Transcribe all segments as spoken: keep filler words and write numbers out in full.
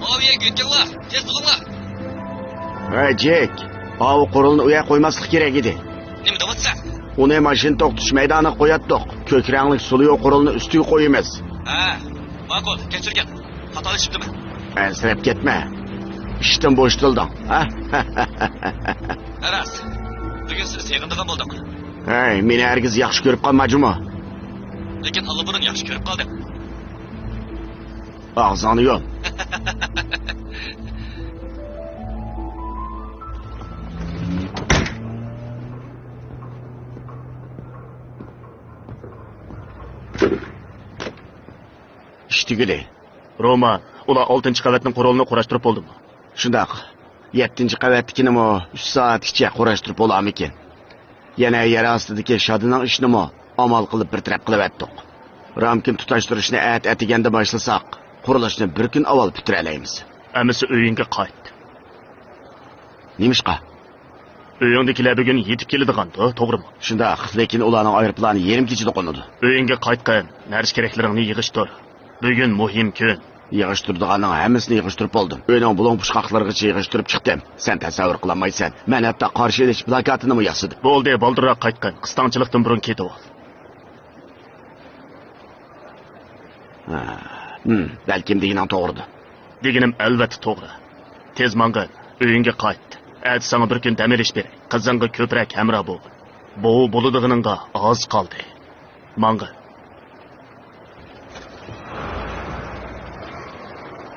ئاۋۇ يەرگە يۆتكەڭلار، تېز بولۇڭلار. ھەي، جېك، ئاۋۇ قورالنى ئۇ يەرگە قويماسلىق كېرەك ئىدى. نېمە دەۋاتىسەن؟ ئۇنى ماشىنا توختىتىش مەيدانىغا قوياتتۇق. كۆك رەڭلىك سوليو قورالنى ئۈستىگە قويىمىز. ھە، ماقۇل، كەچۈرگىن. خاتالىشىپتىمەن. ئەنسىرەپ كەتمە. ئىشتىن بوشىتىلدىڭ. ھە؟ راست. بۈگۈن سېنى سېغىنىدىغان بولدۇق. ھەي، مېنى ھەرگىز ياخشى كۆرۈپ قالما جۇمۇ. لېكىن ئاللىبۇرۇن ياخشى كۆرۈپ قالدىڭ. ئاغزىڭنى يۇم. ئىش تۈگىدى. رومان، ئۇلار ئالتىنچى قەۋەتنىڭ قورالىنى قۇراشتۇرۇپ بولدىمۇ؟ شۇنداق. يەتتىنچى قەۋەتتىكىنىمۇ ئۈچ سائەتكىچە قۇراشتۇرۇپ بولارمىكىن؟ يەنە يەر ئاستىدىكى شادىنىڭ ئىشىنىمۇ ئامال قىلىپ بىر تەرەپ قىلىۋەتتۇق. رامكىن تۇتاشتۇرۇشنى ئەتە ئەتىگەندە باشلىساق، قۇرۇلۇشنى بىر كۈن ئاۋۋال پۈتتۈرەلەيمىز. ئەمىسە ئۆيۈڭگە قايت. نېمىشقا؟ ئۆيۈڭدىكىلەر بۈگۈن يېتىپ كېلىدىغاندۇ، توغرىمۇ؟ شۇنداق، لېكىن ئۇلارنىڭ ئايروپىلانى يېرىم كېچىدە قونىدۇ. ئۆيۈڭگە قايتقىن، نەرسە-كېرەكلىرىڭنى يىغىشتۇر. بۈگۈن مۇھىم كۈن. يىغىشتۇرىدىغاننىڭ ھەممىسىنى يىغىشتۇرۇپ بولدۇم. ئۆينىڭ بۇلۇڭ-پۇچقاقلىرىغىچە يىغىشتۇرۇپ چىقتىم. سەن تەسەۋۋۇر قىلالمايسەن. مەن ھەتتا قارشى ئېلىش پىلاكاتىنىمۇ ياسىدىم. بولدى، بالدۇرراق قايتقىن. قىستاڭچىلىقتىن بۇرۇن كېتىۋال. ھە، ھىم، بەلكىم دېگىنىڭ توغرىدۇر. دېگىنىم ئەلۋەتتە توغرا. تېز ماڭغىن، ئۆيۈڭگە قايت. ئەتە ساڭا بىر كۈن دەم ئېلىش بېرەي. قىزىڭغا كۆپرەك ھەمراھ بول. بوۋا بولىدىغىنىڭغا ئاز قالدى. ماڭغىن.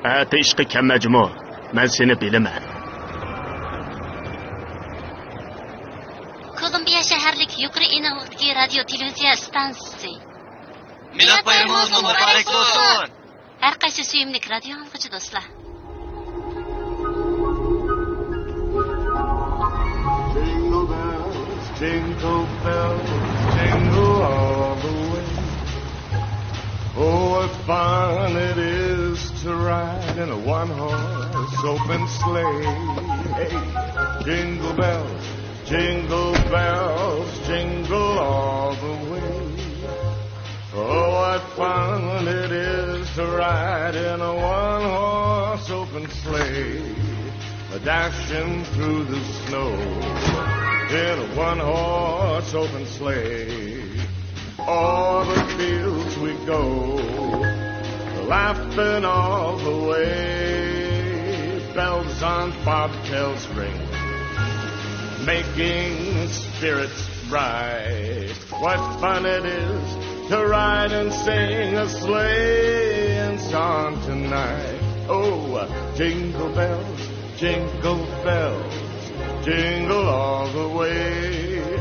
ئەتە ئىشقا كەلمە جۇمۇ. مەن سېنى بىلىمەن. كولومبىيە شەھەرلىك يۇقىرى ئېنىقلىقتىكى رادىيو تېلېۋىزىيە ئىستانسىسى. مىلاد بايرىمىڭىز مۇبارەك بولسۇن! ھەر قايسى سۆيۈملۈك رادىيو ئاڭلىغۇچى دوستلار! Jingle bells, jingle bells, jingle all the way. Oh, what fun it is to ride in a one-horse open sleigh. Hey, jingle bells, jingle bells, jingle all the way. Oh, what fun it is to ride in a one-horse open sleigh, a dashing through the snow in a one-horse open sleigh. O'er the fields we go, laughing all the way. Bells on bobtails ring, making spirits bright. What fun it is to ride and sing a sleighing song tonight. Oh, jingle bells, jingle bells, jingle all the way.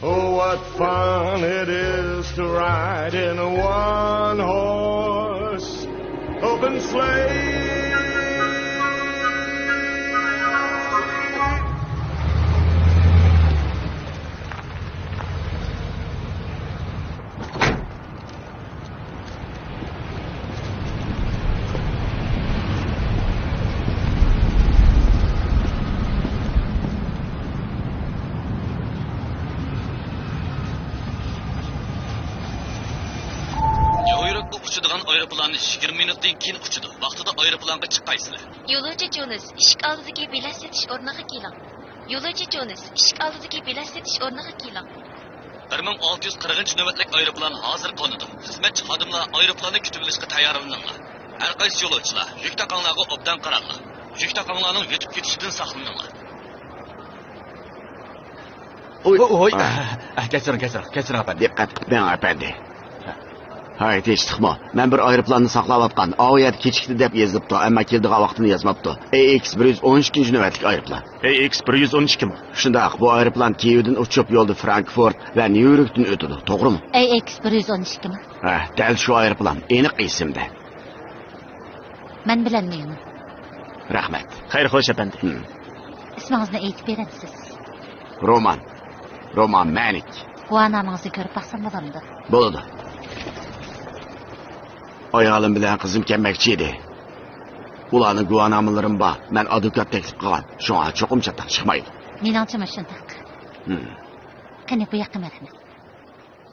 Oh, what fun it is to ride in a one-horse open sleigh. نيۇ يوركقا ئۇچىدىغان ئايروپىلان يىگىرمە مىنۇتتىن كېيىن ئۇچىدۇ. ۋاقتىدا ئايروپىلانغا چىققايسىلەر. يولۇچى جونس، ئىشىك ئالدىدىكى بېلەت سېتىش ئورنىغا كېلىڭ. يولۇچى جونس، ئىشىك ئالدىدىكى بېلەت سېتىش ئورنىغا كېلىڭ. بىر مىڭ ئالتە يۈز قىرىقىنچى نۆۋەتلىك ئايروپىلان ھازىر قونىدۇ. خىزمەتچى خادىملار ئايروپىلاننى كۈتۈۋېلىشقا تەييارلىنىڭلار. ھەر قايسى يولۇچىلار، يۈك تاقاڭلارغا ئوبدان قاراڭلار. يۈك تاقاڭلارنىڭ يۆتۈپ كېتىشىدىن ساقلىنىڭلار. ھوي، ھوي. ئاھ، كەچۈرۈڭ، كەچۈرۈڭ، كەچۈرۈڭ، ئەپەندى. دىققەت قىلىپ مېڭىڭ، ئەپەندى. ھاي، تىنچلىقمۇ؟ مەن بىر ئايروپىلاننى ساقلاۋاتقان، ئاۋۇ يەردە كېچىكتى دەپ يېزىلىپتۇ، ئەمما كېلىدىغان ۋاقتىنى يازماپتۇ. ئەي ئېكس بىر يۈز ئون ئىككىنچى نۆۋەتلىك ئايروپىلان. ئەي ئېكس بىر يۈز ئون ئىككىمۇ؟ شۇنداق، بۇ ئايروپىلان كىيېۋدىن ئۇچۇپ، يولدا فرانكفورت ۋە نيۇ يوركتىن ئۆتىدۇ، توغرىمۇ؟ ئەي ئېكس بىر يۈز ئون ئىككىمۇ؟ ھە، دەل شۇ ئايروپىلان، ئېنىق ئېسىمدە. مەن بىلەن مېڭىڭ. رەھمەت. خەير خوش، ئەپەندى. ھىم. ئىسمىڭىزنى ئېيتىپ بېرەمسىز؟ رومان. رومان مەنىك. گۇۋاھنامىڭىزنى كۆرۈپ باقسام بولامدۇ؟ بولىدۇ. ئايالىم بىلەن قىزىم كەلمەكچى ئىدى. ئۇلارنىڭ گۇۋاھنامىلىرىمۇ بار. مەن ئادۋوكات تەكلىپ قىلغان. شۇڭا چوقۇم چاتاق چىقمايدۇ. مېنىڭچىمۇ شۇنداق. ھىم. قېنى، بۇ ياققا مېڭىڭ.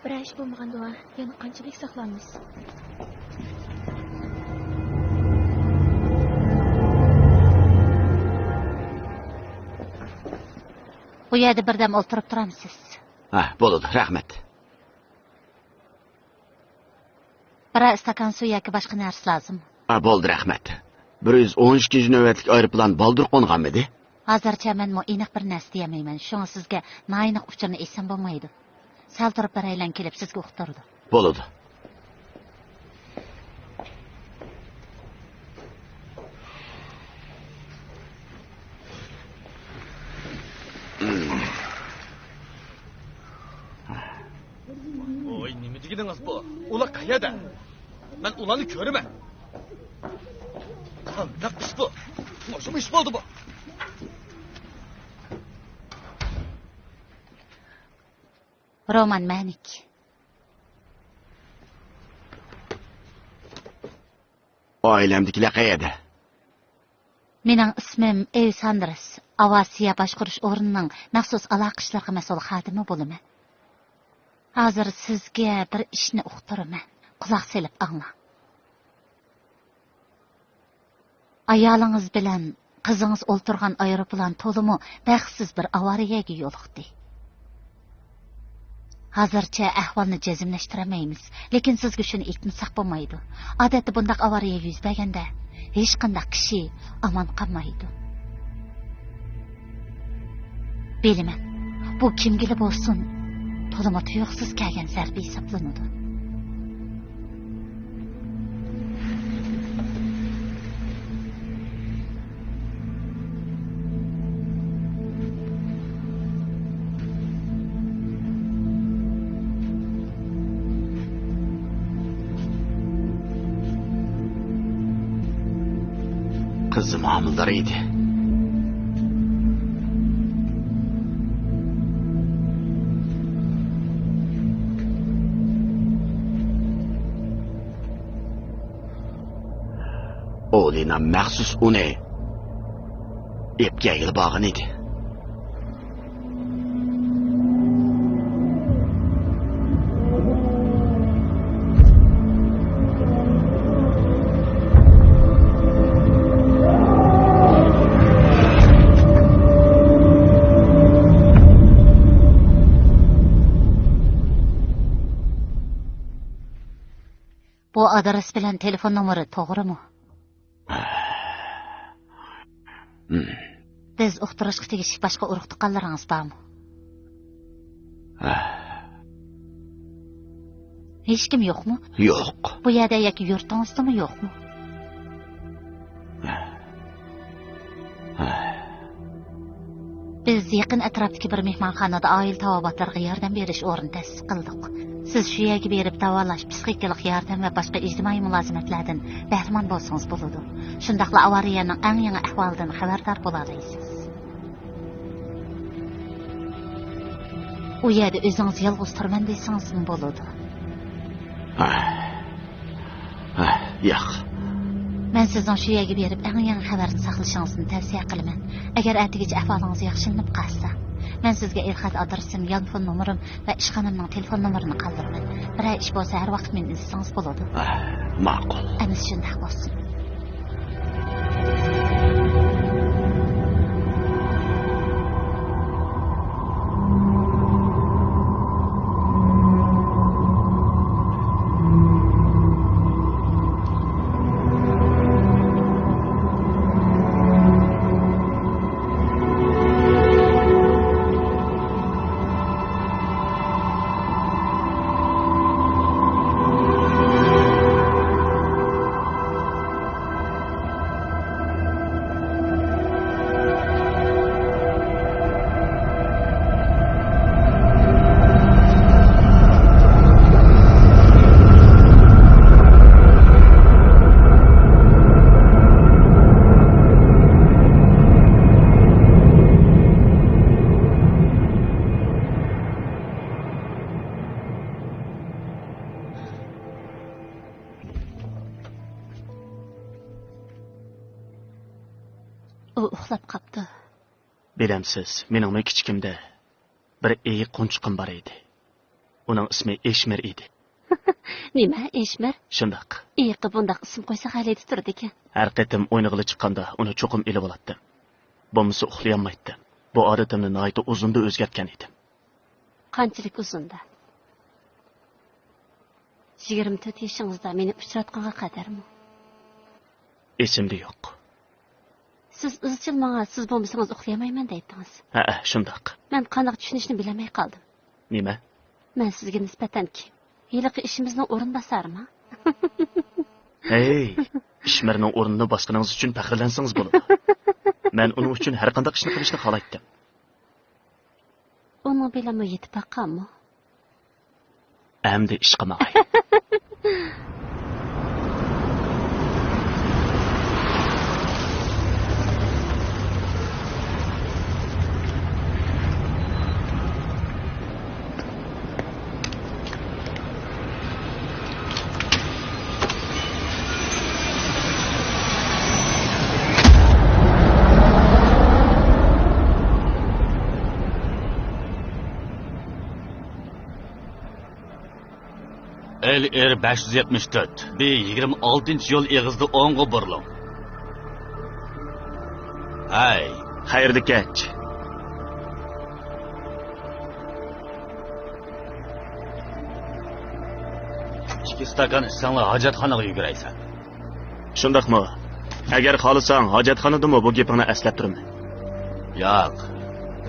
بىرەر ئىش بولمىغاندىلا، يەنە قانچىلىك ساقلامىز؟ بۇ يەردە بىردەم ئولتۇرۇپ تۇرامسىز؟ ھە، بولىدۇ، رەھمەت. بىرەر ئىستاكان سۇ ياكى باشقا نەرسە لازىم؟ ھە، بولدى، رەھمەت. بىر يۈز ئون ئىككىنچى نۆۋەتلىك ئايروپىلان بالدۇر قونغانمىدى؟ ھازىرچە مەنمۇ ئېنىق بىر نەرسە دېيەلمەيمەن، شۇڭا سىزگە ناھايىنىق ئۇچۇرنى ئېيتسام بولمايدۇ. سەل تۇرۇپ بىرەيلەن كېلىپ سىزگە ئۇقتۇرىدۇ. بولىدۇ. ۋوي، نېمە دېگىنىڭىز بۇ؟ ئۇلار قەيەردە؟ مەن ئۇلارنى كۆرىمەن. قانداق ئىش بۇ؟ مۇشۇمۇ ئىش بولدىمۇ؟ رومان مەنىك. ئائىلەمدىكىلەر قەيەردە؟ مېنىڭ ئىسمىم ئېۋساندرس. ئاۋىئاتسىيە باشقۇرۇش ئورنىنىڭ مەخسۇس ئالاقە ئىشلىرىغا مەسئۇل خادىمى بولىمەن. ھازىر سىزگە بىر ئىشنى ئۇقتۇرىمەن. قۇلاق سېلىپ ئاڭلاڭ. ئايالىڭىز بىلەن قىزىڭىز ئولتۇرغان ئايروپىلان تولىمۇ بەختسىز بىر ئاۋارىيەگە يولۇقتى. ھازىرچە ئەھۋالنى جەزملەشتۈرەلمەيمىز، لېكىن سىزگە شۇنى ئېيتمىساق بولمايدۇ. ئادەتتە بۇنداق ئاۋارىيە يۈز بەرگەندە، ھېچقانداق كىشى ئامان قالمايدۇ. بىلىمەن، بۇ كىمگىلا بولسۇن، تولىمۇ تۇيۇقسىز كەلگەن زەربە ھېسابلىنىدۇ. قىزىم ھامىلىدار ئىدى. ئولىنا مەخسۇس ئۇنى ئېلىپ كەلگىلى بارغان ئىدى. بۇ ئادرېس بىلەن تېلېفون نومۇرى توغرىمۇ؟ بىز ئۇقتۇرۇشقا تېگىشلىك باشقا ئۇرۇق-تۇغقانلىرىڭىز بارمۇ؟ ھېچكىم يوقمۇ؟ يوق. بۇ يەردە ياكى يۇرتىڭىزدىمۇ يوقمۇ؟ بىز يېقىن ئەتراپتىكى بىر مېھمانخانىدا ئائىلە تاۋابىئاتلىرىغا ياردەم بېرىش ئورنى تەسىس قىلدۇق. سىز شۇ يەرگە بېرىپ داۋالاش، پىسخىكىلىق ياردەم ۋە باشقا ئىجتىمائىي مۇلازىمەتلەردىن بەھرىمەن بولسىڭىز بولىدۇ. شۇنداقلا ئاۋارىيەنىڭ ئەڭ يېڭى ئەھۋالىدىن خەۋەردار بولالايسىز. ئۇ يەردە ئۆزىڭىز يالغۇز تۇرىمەن دېسىڭىزمۇ بولىدۇ. ھە، ياق. مەن سىزنىڭ شۇ يەرگە بېرىپ ئەڭ يېڭى خەۋەرنى ساقلىشىڭىزنى تەۋسىيە قىلىمەن. ئەگەر ئەتىگىچە ئەھۋالىڭىز ياخشىلىنىپ قالسا، مەن سىزگە ئېلخەت ئادرېسىم، يانفون نومۇرۇم ۋە ئىشخانامنىڭ تېلېفون نومۇرىنى قالدۇرىمەن. بىرەر ئىش بولسا ھەر ۋاقىت مېنى ئىزدىسىڭىز بولىدۇ. ھە، ماقۇل. ئەمىسە شۇنداق بولسۇن. ئۇ ئۇخلاپ قاپتۇ. بىلەمسىز، مېنىڭمۇ كىچىكىمدە بىر ئېيىق قونچىقىم بار ئىدى. ئۇنىڭ ئىسمى ئېشمىر ئىدى. نېمە، ئېشمىر؟ شۇنداق. ئېيىققا بۇنداق ئىسىم قويسا غەلىتە تۇرىدىكەن. ھەر قېتىم ئوينىغىلى چىققاندا ئۇنى چوقۇم ئېلىۋالاتتىم. بولمىسا ئۇخلىيالمايتتىم. بۇ ئادىتىمنى ناھايىتى ئۇزۇندا ئۆزگەرتكەن ئىدىم. قانچىلىك ئۇزۇندا؟ يىگىرمە تۆت يېشىڭىزدا مېنى ئۇچراتقانغا قەدەرمۇ؟ ئېسىمدە يوق. سىز ئىزچىل ماڭا سىز بولمىسىڭىز ئۇخلىيالمايمەن دەيتتىڭىز. ھەئە، شۇنداق. مەن قانداق چۈشىنىشنى بىلەلمەي قالدىم. نېمە؟ مەن سىزگە نىسبەتەن كىم؟ ھېلىقى ئىشىمىزنىڭ ئورۇنباسارىما؟ ھەي، ئىشمىرنىڭ ئورنىنى باسقىنىڭىز ئۈچۈن پەخىرلەنسىڭىز بولىدۇ. مەن ئۇنىڭ ئۈچۈن ھەر قانداق ئىشنى قىلىشنى خالايتتىم. ئۇنىڭ بىلەنمۇ يېتىپ باققانمۇ؟ ئەمدى ئىشقا ماڭاي. ئېل ئېر بەش يۈز يەتمىش تۆت، بى يىگىرمە ئالتىنچى يول ئېغىزىدا ئوڭغا بۇرۇلۇڭ. ھەي. خەيرلىك كەچ. ئىككى ئىستاكان ئىچسەڭلا ھاجەتخانىغا يۈگۈرەيسەن. شۇنداقمۇ؟ ئەگەر خالىساڭ، ھاجەتخانىدىمۇ بۇ گېپىڭنى ئەسلەپ تۇرىمەن. ياق،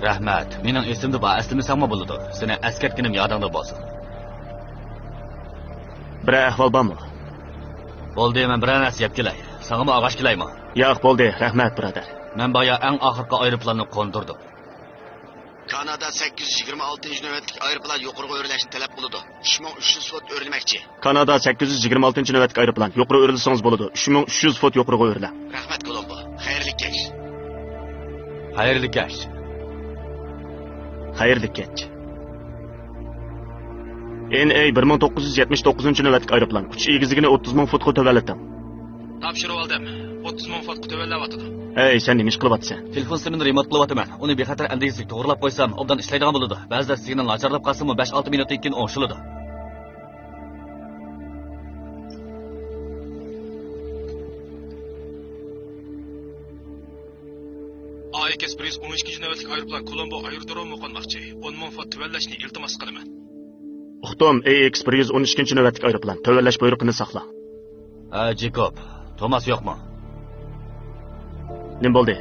رەھمەت. مېنىڭ ئېسىمدە بار، ئەسلىمىسەڭمۇ بولىدۇ. سېنى ئەسكەرتكىنىم يادىڭدا بولسۇن. بىرەر ئەھۋال بارمۇ؟ بولدى، مەن بىرەر نەرسە يەپ كېلەي. ساڭىمۇ ئاغاش كېلەيمۇ؟ ياق، بولدى، رەھمەت، بۇرادەر. مەن بايا ئەڭ ئاخىرقى ئايروپىلاننى قوندۇردۇم. كانادا سەككىز يۈز يىگىرمە ئالتىنچى نۆۋەتلىك ئايروپىلان يۇقىرىغا ئۆرلەشنى تەلەپ قىلىدۇ. ئۈچ مىڭ ئۈچ يۈز فوت ئۆرلىمەكچى. كانادا سەككىز يۈز يىگىرمە ئالتىنچى نۆۋەتلىك ئايروپىلان، يۇقىرى ئۆرلىسىڭىز بولىدۇ. ئۈچ مىڭ ئۈچ يۈز فوت يۇقىرىغا ئۆرلەڭ. رەھمەت، كولومبو. خەيرلىك كەچ. خەيرلىك كەچ. خەيرلىك كەچ. ئېن ئەي بىر مىڭ توققۇز يۈز يەتمىش توققۇزىنچى نۆۋەتلىك ئايروپىلان، ئۇچۇش ئېگىزلىكىنى ئوتتۇز مىڭ فوتقا تۆۋەنلىتىڭ. تاپشۇرۇۋالدىم. ئوتتۇز مىڭ فوتقا تۆۋەنلەۋاتىدۇ. ئەي، سەن نېمە ئىش قىلىۋاتىسەن؟ تېلېفون سىمىنى رېمونت قىلىۋاتىمەن. ئۇنى بىخەتەر ئەندىزىسىگە توغرىلاپ قويسام، ئوبدان ئىشلەيدىغان بولىدۇ. بەزىدە سىگنال ناچارلاپ قالسىمۇ، بەش ئالتە مىنۇتتىن كېيىن ئوڭشىلىدۇ. ئا ئېكس بىر يۈز ئون ئىككىنچى نۆۋەتلىك ئايروپىلان كولومبو ئايرودرومىغا قونماقچى. ئون مىڭ فوت تۆۋەنلەشنى ئىلتىماس قىلىمەن. ئۇقتۇم، ئېي ئېكس بىر يۈز ئون ئىككىنچى نۆۋەتلىك ئايروپىلان، تۆۋەنلەش بۇيرۇقىنى ساقلاڭ. ھە، جېكوب، توماس يوقمۇ؟ نېمە بولدى؟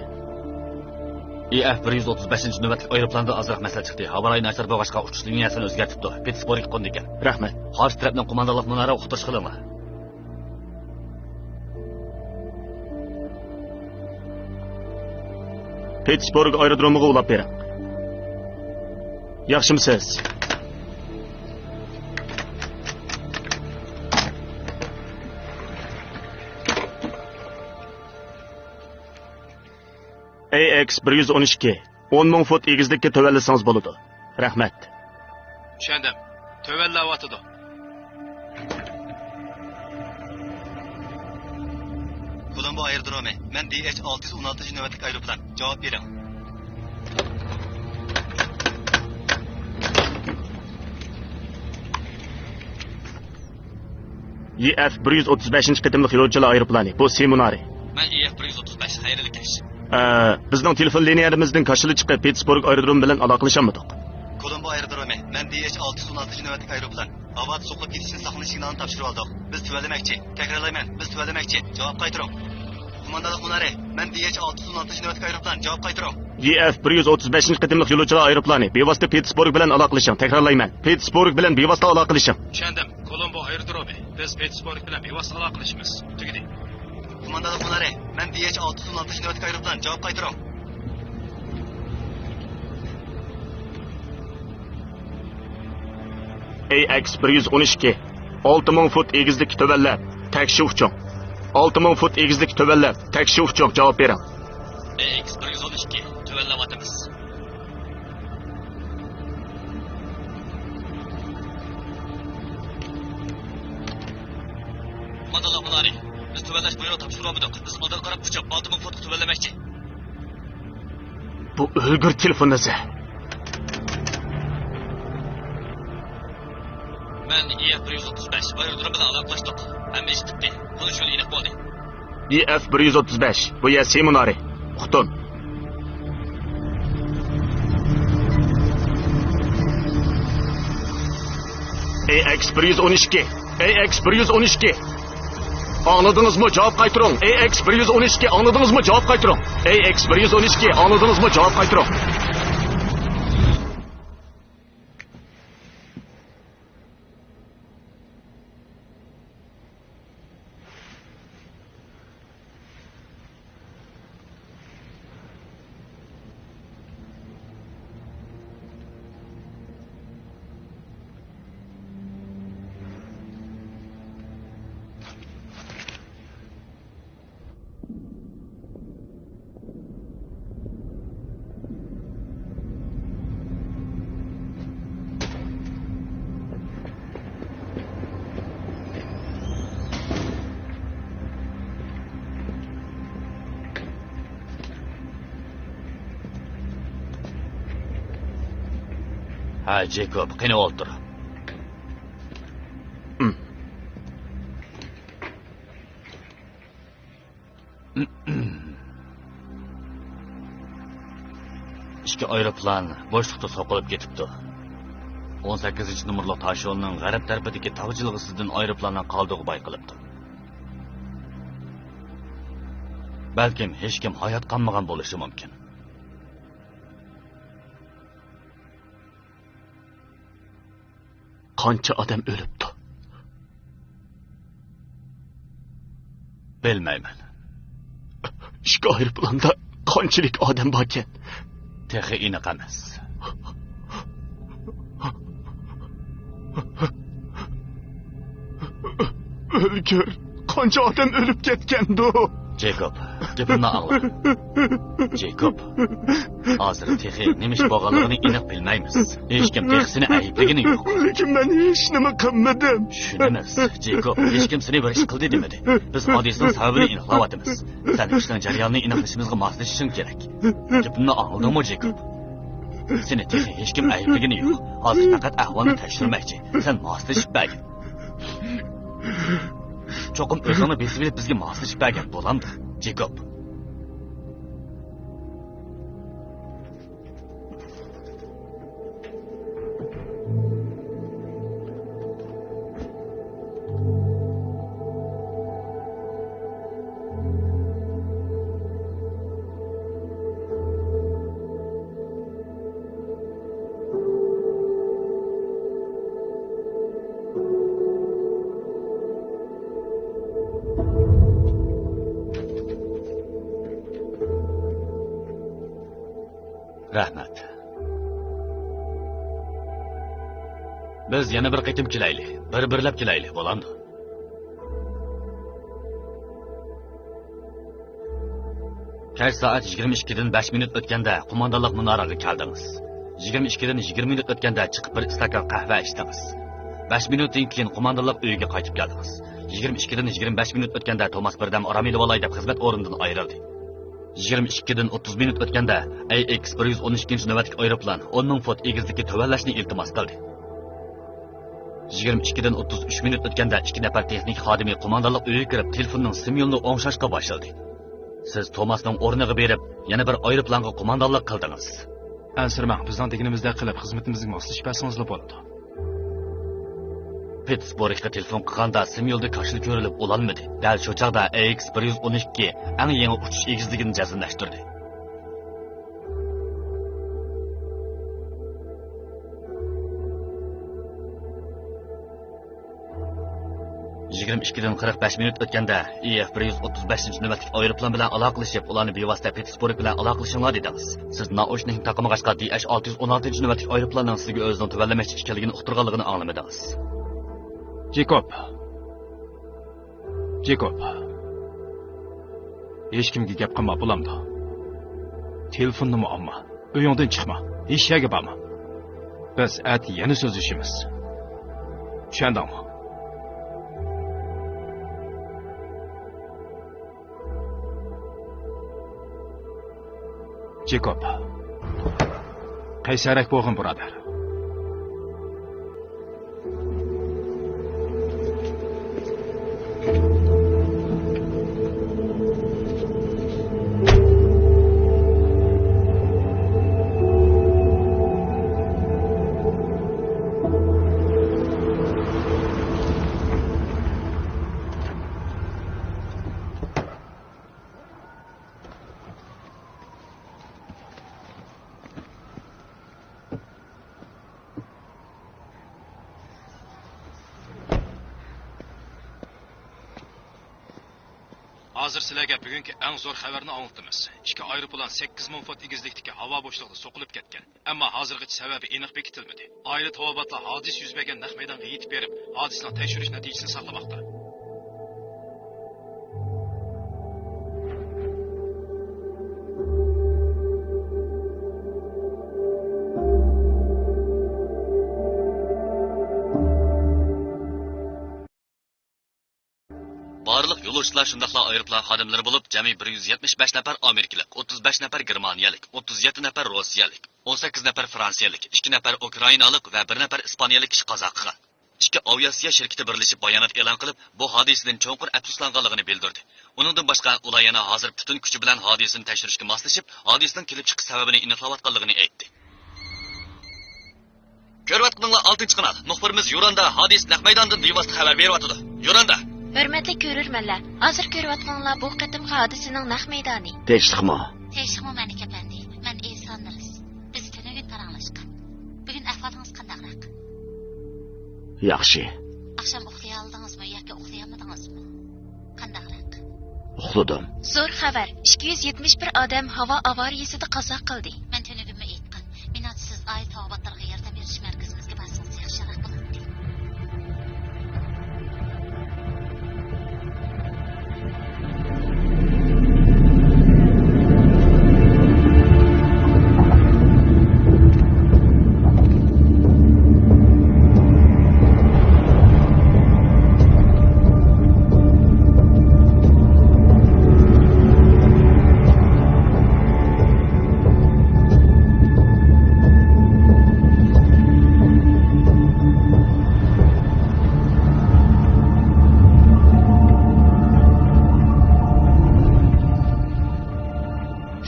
ئى ئەف بىر يۈز ئوتتۇز بەشىنچى نۆۋەتلىك ئايروپىلاندىن ئازراق مەسىلە چىقتى. ھاۋا رايى ناچار بولغاچقا، ئۇچۇش لىنىيەسىنى ئۆزگەرتىپتۇ. پېتتىسبورگقا قوندىكەن. رەھمەت. قارشى تەرەپنىڭ قوماندانلىق مۇنارىغا ئۇقتۇرۇش قىلىڭلار. پېتتىسبورگ ئايرودرومىغا ئۇلاپ بېرىڭ. ياخشىمۇسىز؟ ئەي ئېكس بىر يۈز ئون ئىككى، ئون مىڭ فوت ئېگىزلىككە تۆۋەنلىسىڭىز بولىدۇ. رەھمەت. چۈشەندىم. تۆۋەنلەۋاتىدۇ. كولومبو ئايرودرومى، مەن دى ئېچ ئالتە يۈز ئون ئالتىنچى نۆۋەتلىك ئايروپىلان. جاۋاب بېرىڭ. ئى ئېف بىر يۈز ئوتتۇز بەشىنچى قېتىملىق يولۇچىلار ئايروپىلانى. بۇ سى مۇنارى. مەن ئى ئېف بىر يۈز ئوتتۇز بەش، خەيرلىك كەچ. ئە، بىزنىڭ تېلېفون لىنىيەلىرىمىزدىن كاشىلا چىقىپ، پېتتىسبورگ ئايرودرومى بىلەن ئالاقىلىشالمىدۇق. كولومبو ئايرودرومى، مەن دى ئېچ ئالتە يۈز ئون ئالتىنچى نۆۋەتلىك ئايروپىلان. ھاۋادا سوقۇلۇپ كېتىشنى ساقلىنىش سىگنالىنى تاپشۇرۇۋالدۇق. بىز تۆۋەنلىمەكچى. تەكرارلايمەن، بىز تۆۋەنلىمەكچى. جاۋاب قايتۇرۇڭ. قوماندانلىق مۇنارى، مەن دى ئېچ ئالتە يۈز ئون ئالتىنچى نۆۋەتلىك ئايروپىلان. جاۋاب قايتۇرۇڭ. ئى ئېف بىر يۈز ئوتتۇز بەشىنچى قېتىملىق يولۇچىلار ئايروپىلانى. بىۋاسىتە پېتتىسبورگ بىلەن ئالاقىلىشىڭ. تەكرارلايمەن، پېتتىسبورگ بىلەن بىۋاسىتە ئالاقىلىشىڭ. چۈشەندىم. كولومبو ئايرودرومى. بىز پېتتىسبورگ بىلەن بىۋاسىتە ئالاقىلىشىمىز. تۈگىدى. قوماندانلىق مۇنارى، مەن دى ئېچ ئالتە يۈز ئون ئالتىنچى نۆۋەتلىك ئايروپىلان. جاۋاب قايتۇرۇڭ. ئەي ئېكس بىر يۈز ئون ئىككى، ئالتە مىڭ فوت ئېگىزلىككە تۆۋەنلەپ، تەكشى ئۇچۇڭ. ئالتە مىڭ فوت ئېگىزلىككە تۆۋەنلەپ، تەكشى ئۇچۇڭ. جاۋاب بېرىڭ. ئەي ئېكس بىر يۈز ئون ئىككى، تۆۋەنلەۋاتىمىز. قوماندانلىق مۇنارى، بىز تۆۋەنلەش بۇيرۇقى تاپشۇرۇۋالمىدۇق. بىز ئالدىغا قاراپ ئۇچۇپ، ئالتە مىڭ فوتقا تۆۋەنلىمەكچى. بۇ ئۆلگۈر تېلېفون ئىزى. مەن ئى ئېف بىر يۈز ئوتتۇز بەش ئايرودروم بىلەن ئالاقىلەشتۇق. ھەممە ئىش پۈتتى. تونۇش يولى ئېنىق بولدى. ئى ئېف بىر يۈز ئوتتۇز بەش، بۇ يەر سېمىنارى. ئۇقتۇم. ئى ئېكس بىر يۈز ئون ئىككى، ئى ئېكس بىر يۈز ئون ئىككى. ئاڭلىدىڭىزمۇ؟ جاۋاب قايتۇرۇڭ. ئى ئېكس بىر يۈز ئون ئىككى، ئاڭلىدىڭىزمۇ؟ جاۋاب قايتۇرۇڭ. ئى ئېكس بىر يۈز ئون ئىككى، ئاڭلىدىڭىزمۇ؟ جاۋاب قايتۇرۇڭ. ھە، جېكوب، قېنى ئولتۇر. ئىككى ئايروپىلان بوشلۇقتا سوقۇلۇپ كېتىپتۇ. ئون سەككىزىنچى نومۇرلۇق تاشيولنىڭ غەرب تەرىپىدىكى تاغ جىلغىسىدىن ئايروپىلانلار قالدۇقى بايقىلىپتۇ. بەلكىم ھېچكىم ھايات قالمىغان بولۇشى مۇمكىن. قانچە ئادەم ئۆلۈپتۇ؟ بىلمەيمەن. ئىككى ئايروپىلاندا قانچىلىك ئادەم باركەن؟ تېخى ئېنىق ئەمەس. ئۆلگۈر، قانچە ئادەم ئۆلۈپ كەتكەندۇ؟ جېكوب، گېپىمنى ئاڭلا. جېكوب، ھازىر تېخى نېمە ئىش بولغانلىقىنى ئېنىق بىلمەيمىز. ھېچكىم تېخى سېنى ئەيىبلىگىنى يوق. لېكىن مەن ھېچنېمە قىلمىدىم. چۈشىنىمىز، جېكوب، ھېچكىم سېنى بىر ئىش قىلدى دېمىدى. بىز ھادىسىنىڭ سەۋەبىنى ئېنىقلاۋاتىمىز. سەن ئىشنىڭ جەريانىنى ئېنىقلىشىمىزغا ماسلىشىشىڭ كېرەك. گېپىمنى ئاڭلىدىڭمۇ، جېكوب؟ سېنى تېخى ھېچكىم ئەيىبلىگىنى يوق. ھازىر پەقەت ئەھۋالنى تەكشۈرمەكچى. سەن ماسلىشىپ بەرگىن. چوقۇم ئۆزۈڭنى بېسىۋېلىپ بىزگە ماسلىشىپ بەرگەن بولامدۇ، جېكوب؟ رەھمەت. بىز يەنە بىر قېتىم كېلەيلى، بىر-بىرلەپ كېلەيلى، بولامدۇ؟ كەچ سائەت يىگىرمە ئىككىدىن بەش مىنۇت ئۆتكەندە قوماندانلىق مۇنارىغا كەلدىڭىز. يىگىرمە ئىككىدىن يىگىرمە مىنۇت ئۆتكەندە چىقىپ بىر ئىستاكان قەھۋە ئىچتىڭىز. بەش مىنۇتتىن كېيىن قوماندانلىق ئۆيىگە قايتىپ كەلدىڭىز. يىگىرمە ئىككىدىن يىگىرمە بەش مىنۇت ئۆتكەندە توماس بىردەم ئارام ئېلىۋالاي دەپ خىزمەت ئورنىدىن ئايرىلدى. يىگىرمە ئىككىدىن ئوتتۇز مىنۇت ئۆتكەندە ئەي ئېكس بىر يۈز ئون ئىككىنچى نۆۋەتلىك ئايروپىلان ئون مىڭ فوت ئېگىزلىككە تۆۋەنلەشنى ئىلتىماس قىلدى. يىگىرمە ئىككىدىن ئوتتۇز ئۈچ مىنۇت ئۆتكەندە ئىككى نەپەر تېخنىك خادىمى قوماندانلىق ئۆيىگە كىرىپ تېلېفوننىڭ سىمۋولىنى ئوڭشاشقا باشلىدى. سىز توماسنىڭ ئورنىغا بېرىپ يەنە بىر ئايروپىلانغا قوماندانلىق قىلدىڭىز. ئەنسىرىمەڭ، بىزنىڭ دېگىنىمىزدەك قىلىپ خىزمىتىمىزگە ماسلىشىپ بەرسىڭىزلا بولىدۇ. پېتېرسبۇرگقا تېلېفون قىلغاندا سىمۋولدا كاشىلا كۆرۈلۈپ ئۇلانمىدى. دەل شۇ چاغدا ئەي ئېكس بىر يۈز ئون ئىككى ئەڭ يېڭى ئۇچۇش ئېگىزلىكىنى جەزملەشتۈردى. يىگىرمە ئىككىدىن قىرىق بەش مىنۇت ئۆتكەندە، ئى ئېف بىر يۈز ئوتتۇز بەشىنچى نۆۋەتلىك ئايروپىلان بىلەن ئالاقىلىشىپ، ئۇلارنى بىۋاسىتە پېتېرسبۇرگ بىلەن ئالاقىلىشىڭلار دېدىڭىز. سىز نائوشنىكنى تاقىمىغاچقا، دى ئەش ئالتە يۈز ئون ئالتىنچى نۆۋەتلىك ئايروپىلاننىڭ سىزگە ئۆزىنىڭ تۆۋەنلىمەكچى ئىكەنلىكىنى ئۇقتۇرغانلىقىنى ئاڭلىمىدىڭىز. جېكوب. جېكوب. ھېچكىمگە گەپ قىلما، بولامدۇ؟ تېلېفوننىمۇ ئالما. ئۆيۈڭدىن چىقما. ھېچ يەرگە بارما. بىز ئەتە يەنە سۆزلىشىمىز. چۈشەندىڭمۇ؟ جېكوب. سەرەك بولغىن، بۇرادەر. ھازىر سىلەرگە بۈگۈنكى ئەڭ زور خەۋەرنى ئاڭلىتىمىز. ئىككى ئايروپىلان سەككىز مىڭ فوت ئېگىزلىكتىكى ھاۋا بوشلۇقىدا سوقۇلۇپ كەتكەن. ئەمما ھازىرغىچە سەۋەبى ئېنىق بېكىتىلمىدى. ئائىلە تاۋابىئاتلار ھادىسە يۈز بەرگەن نەق مەيدانغا يېتىپ بېرىپ، ھادىسىنىڭ تەكشۈرۈش نەتىجىسىنى ساقلىماقتا. بارلىق يولۇچىلار شۇنداقلا ئايروپىلان خادىملىرى بولۇپ، جەمئىي بىر يۈز يەتمىش بەش نەپەر ئامېرىكىلىق، ئوتتۇز بەش نەپەر گېرمانىيەلىك، ئوتتۇز يەتتە نەپەر روسىيەلىك، ئون سەككىز نەپەر فرانسىيەلىك، ئىككى نەپەر ئۇكرائىنالىق ۋە بىر نەپەر ئىسپانىيەلىك كىشى قازا قىلغان. ئىككى ئاۋىئاتسىيە شىركىتى بىرلىشىپ بايانات ئېلان قىلىپ، بۇ ھادىسىدىن چوڭقۇر ئەپسۇسلانغانلىقىنى بىلدۈردى. ئۇنىڭدىن باشقا، ئۇلار يەنە ھازىر پۈتۈن كۈچى بىلەن ھادىسىنى تەكشۈرۈشكە ماسلىشىپ، ھادىسىنىڭ كېلىپ چىقىش سەۋەبىنى ئېنىقلاۋاتقانلىقىنى ئېيتتى. كۆرۈۋاتقىنىڭلار ئالتىنچى قانال. مۇخبىرىمىز يۇراندا ھادىسە نەق مەيدانىدىن بىۋاسىتە خەۋەر بېرىۋاتىدۇ. يۇراندا. ھۆرمەتلىك كۆرۈرمەنلەر، ھازىر كۆرۈۋاتقىنىڭلار بۇ قېتىمقى ھادىسىنىڭ نەق مەيدانى. تىنچلىقمۇ؟ تىنچلىقمۇ، مەلىك ئەپەندى؟ مەن ئېسا نىرس. بىز تۈنۈگۈن پاراڭلاشقان. بۈگۈن ئەھۋالىڭىز قانداقراق؟ ياخشى. ئاخشام ئۇخلىيالدىڭىزمۇ ياكى ئۇخلىيالمىدىڭىزمۇ؟ قانداقراق؟ ئۇخلىدىم. زور خەۋەر! ئىككى يۈز يەتمىش بىر ئادەم ھاۋا ئاۋارىيىسىدە قازا قىلدى. مەن تۈنۈگۈنمۇ ئېيتقان، مېنىڭچە سىز ئائىلە تاۋابىئاتلىرىغا ياردەم بېرىش مەركىزىمىزگە بارسىڭىز ياخشىراق بولاتتى.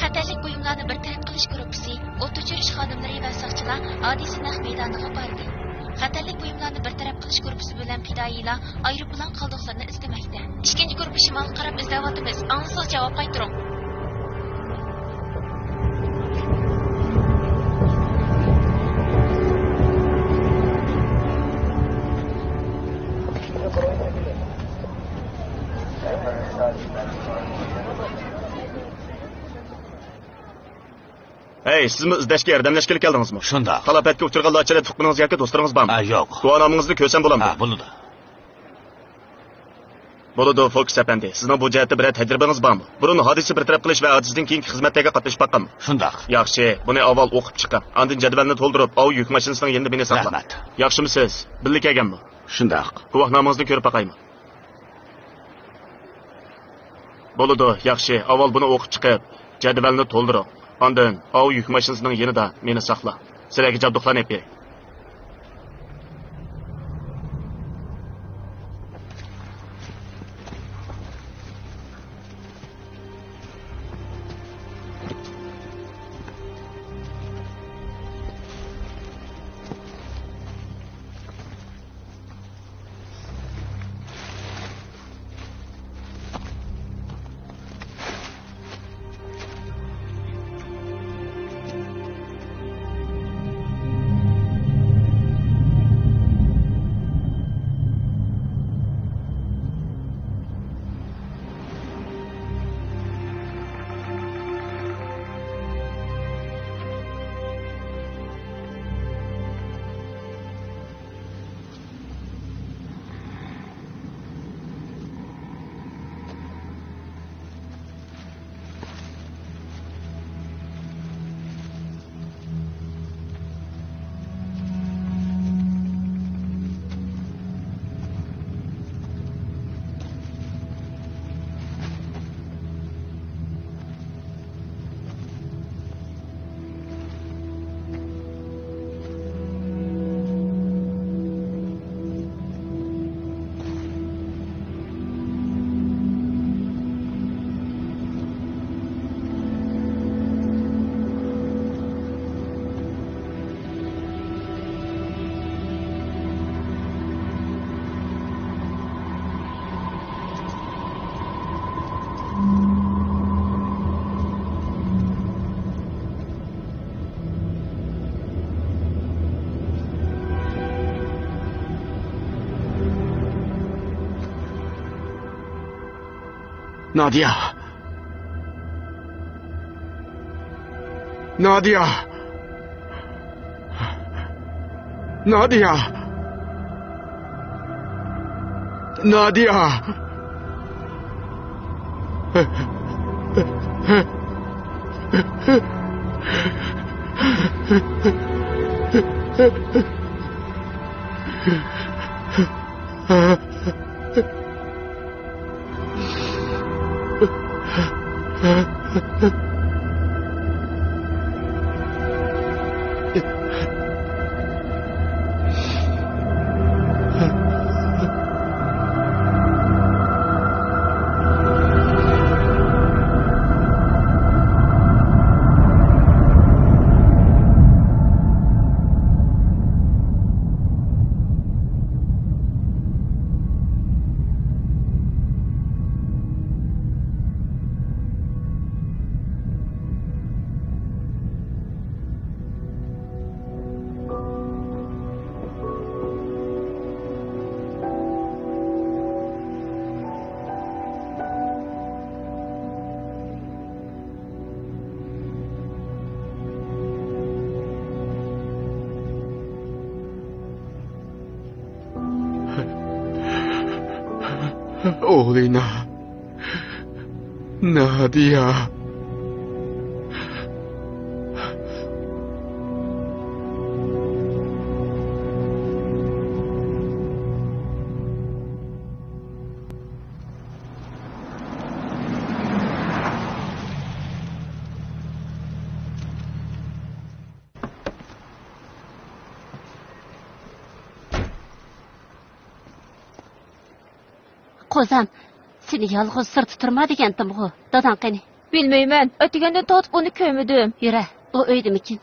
خەتەرلىك بۇيۇملارنى بىر تەرەپ قىلىش گۇرۇپپىسى، ئوت ئۆچۈرۈش خادىملىرى ۋە ساقچىلار ھادىسە نەق مەيدانىغا باردى. خەتەرلىك بۇيۇملارنى بىر تەرەپ قىلىش گۇرۇپپىسى بىلەن پىدائىيلار ئايروپىلان قالدۇقلىرىنى ئىزدىمەكتە. ئىككىنچى گۇرۇپپا شىمالغا قاراپ ئىزدەۋاتىمىز. ئاڭلىسىڭىز جاۋاب قايتۇرۇڭ. ھەي، سىزمۇ ئىزدەشكە، ياردەملەشكىلى كەلدىڭىزمۇ؟ شۇنداق. تالاپەتكە ئۇچرىغانلار ئىچىدە تۇغقىنىڭىز ياكى دوستلىرىڭىز بارمۇ؟ ھە، يوق. گۇۋاھنامىڭىزنى كۆرسەم بولامدۇ؟ ھە، بولىدۇ. بولىدۇ، فوكس ئەپەندى. سىزنىڭ بۇ جەھەتتە بىرەر تەجرىبىڭىز بارمۇ؟ بۇرۇن ھادىسە بىر تەرەپ قىلىش ۋە ھادىسىدىن كېيىنكى خىزمەتلەرگە قاتنىشىپ باققانمۇ؟ شۇنداق. ياخشى، بۇنى ئاۋۋال ئوقۇپ چىقىڭ. ئاندىن جەدۋەلنى تولدۇرۇپ، ئاۋۇ يۈك ماشىنىسىنىڭ يېنىدا مېنى ساقلاڭ. رەھمەت. ياخشىمۇ سىز؟ بىللە كەلگەنمۇ؟ شۇنداق. گۇۋاھنامىڭىزنى كۆرۈپ باقايمۇ؟ بولىدۇ، ياخشى. ئاۋۋال بۇنى ئوقۇپ چىقىپ، جەدۋەلنى تولدۇرۇڭ. ئاندىن ئاۋۇ يۈك ماشىنىسىنىڭ يېنىدا مېنى ساقلاڭ. سىلەرگە جابدۇقلارنى ئېلىپ بېرەي. نادىيە! نادىيە! نادىيە! نادىيە! ئولىنا، نادىيە. قوزام، سېنى يالغۇز سىرتتا تۇرما دېگەنتىمغۇ. داداڭ قېنى؟ بىلمەيمەن. ئەتىگەندىن تارتىپ ئۇنى كۆرمىدىم. يۈرە، ئۇ ئۆيدىمىكىن؟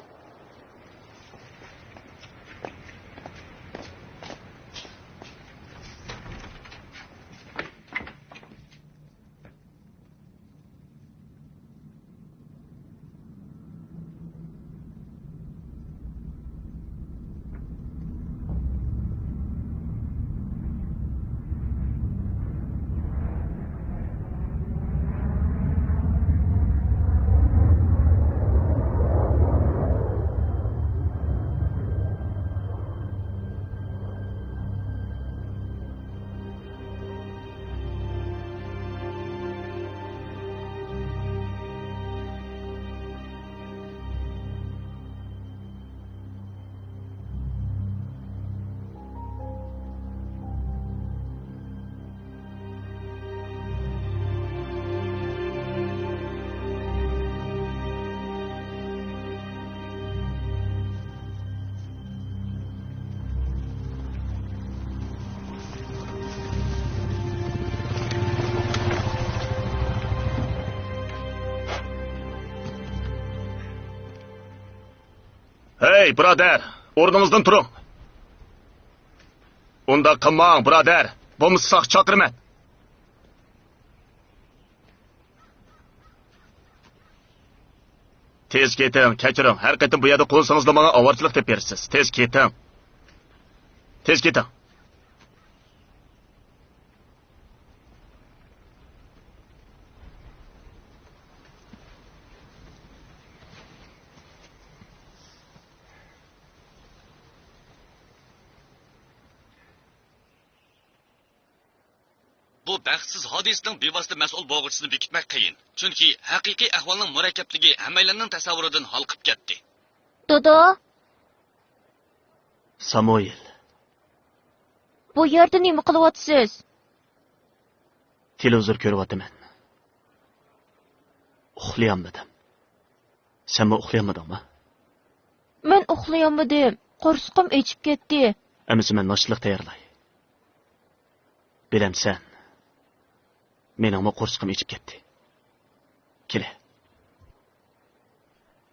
ھەي، بۇرادەر، ئورنىڭىزدىن تۇرۇڭ! ئۇنداق قىلماڭ، بۇرادەر، بولمىسا ساقچى چاقىرىمەن. تېز كېتىڭ، كەچۈرۈڭ، ھەر قېتىم بۇ يەردە قونسىڭىزلا ماڭا ئاۋارىچىلىق دەپ بېرىسىز. تېز كېتىڭ. تېز كېتىڭ. بۇ بەختسىز ھادىسىنىڭ بىۋاسىتە مەسئۇل بولغۇچىسىنى بېكىتمەك قىيىن. چۈنكى ھەقىقىي ئەھۋالنىڭ مۇرەككەپلىكى ھەممەيلەننىڭ تەسەۋۋۇرىدىن ھالقىپ كەتتى. دادا! سامۇئېل. بۇ يەردە نېمە قىلىۋاتىسىز؟ تېلېۋىزور كۆرۈۋاتىمەن. ئۇخلىيالمىدىم. سەنمۇ ئۇخلىيالمىدىڭمۇ؟ مەن ئۇخلىيالمىدىم. قورسىقىم ئېچىپ كەتتى. ئەمىسە مەن ناشتىلىق تەييارلاي. بىلەمسەن، مېنىڭمۇ قورسىقىم ئېچىپ كەتتى. كېلە.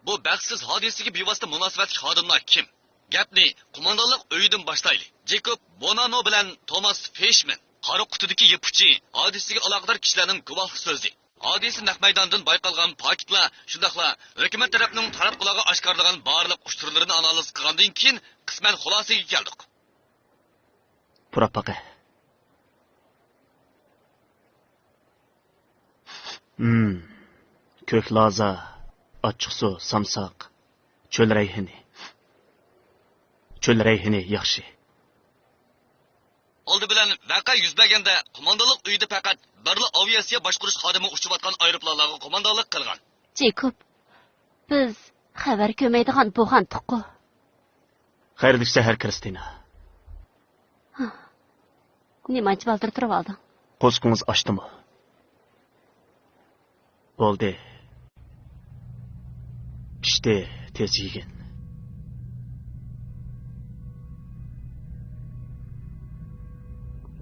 بۇ بەختسىز ھادىسىگە بىۋاسىتە مۇناسىۋەتلىك خادىملار كىم؟ گەپنى قوماندانلىق ئۆيىدىن باشلايلى. جېكوب بونانو بىلەن توماس فېيشمەن، قارا قۇتىدىكى يىپ ئۇچى، ھادىسىگە ئالاقىدار كىشىلەرنىڭ گۇۋاھلىق سۆزى، ھادىسە نەق مەيدانىدىن بايقالغان پاكىتلار، شۇنداقلا ھۆكۈمەت تەرەپنىڭ تاراتقۇلارغا ئاشكارىلىغان بارلىق ئۇچۇرلىرىنى ئانالىز قىلغاندىن كېيىن، قىسمەن خۇلاسىگە كەلدۇق. پۇراپ باقە. ھىم. كۆك لازا، ئاچچىقسۇ، سامساق، چۆل رەيھىنى. چۆل رەيھىنى ياخشى. ئالدى بىلەن ۋەقە يۈز بەرگەندە قوماندانلىق ئۆيىدە پەقەت بىرلا ئاۋىئاتسىيە باشقۇرۇش خادىمى ئۇچۇۋاتقان ئايروپىلانلارغا قوماندانلىق قىلغان. جېكوب، بىز خەۋەر كۆرمەيدىغان بوغانتۇققۇ. خەيرلىك سەھەر، كىرىستىنا. نېمانچە بالدۇر تۇرۇۋالدىڭ؟ قورسىقىڭىز ئاچتىمۇ؟ بولدى. پىشتى، تېز يېگىن.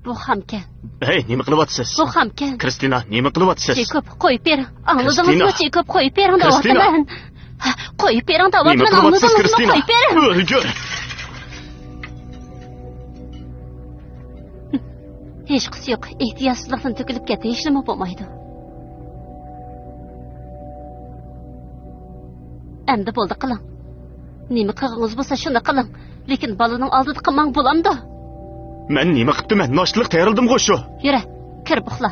بۇ خامكەن. ھەي، نېمە قىلىۋاتىسىز؟ بۇ خامكەن. كىرىستىنا، نېمە قىلىۋاتىسىز؟ جېكوب، قويۇپ بېرىڭ. ئاڭلىدىڭىزمۇ، كىرىستىنا! جېكوب، قويۇپ بېرىڭ، كىرىستىنا! دەۋاتىمەن. قويۇپ بېرىڭ، نېمە دەۋاتىمەن، قىلىۋاتىسىز، ئاڭلىدىڭىزمۇ، كىرىستىنا؟ قويۇپ بېرىڭ. ئۆلگۈر! ھېچقىسى يوق، ئېھتىياتسىزلىقتىن تۆكۈلۈپ كەتتى، ھېچنېمە بولمايدۇ. ئەمدى بولدى، قىلىڭ. نېمە قىلغىڭىز بولسا، شۇنى قىلىڭ. لېكىن بالىنىڭ ئالدىدا قىلماڭ، بولامدۇ؟ مەن نېمە قىپتىمەن؟ ناشتىلىق تەييارلىدىمغۇ شۇ. يۈرە، كىرىپ ئۇخلا.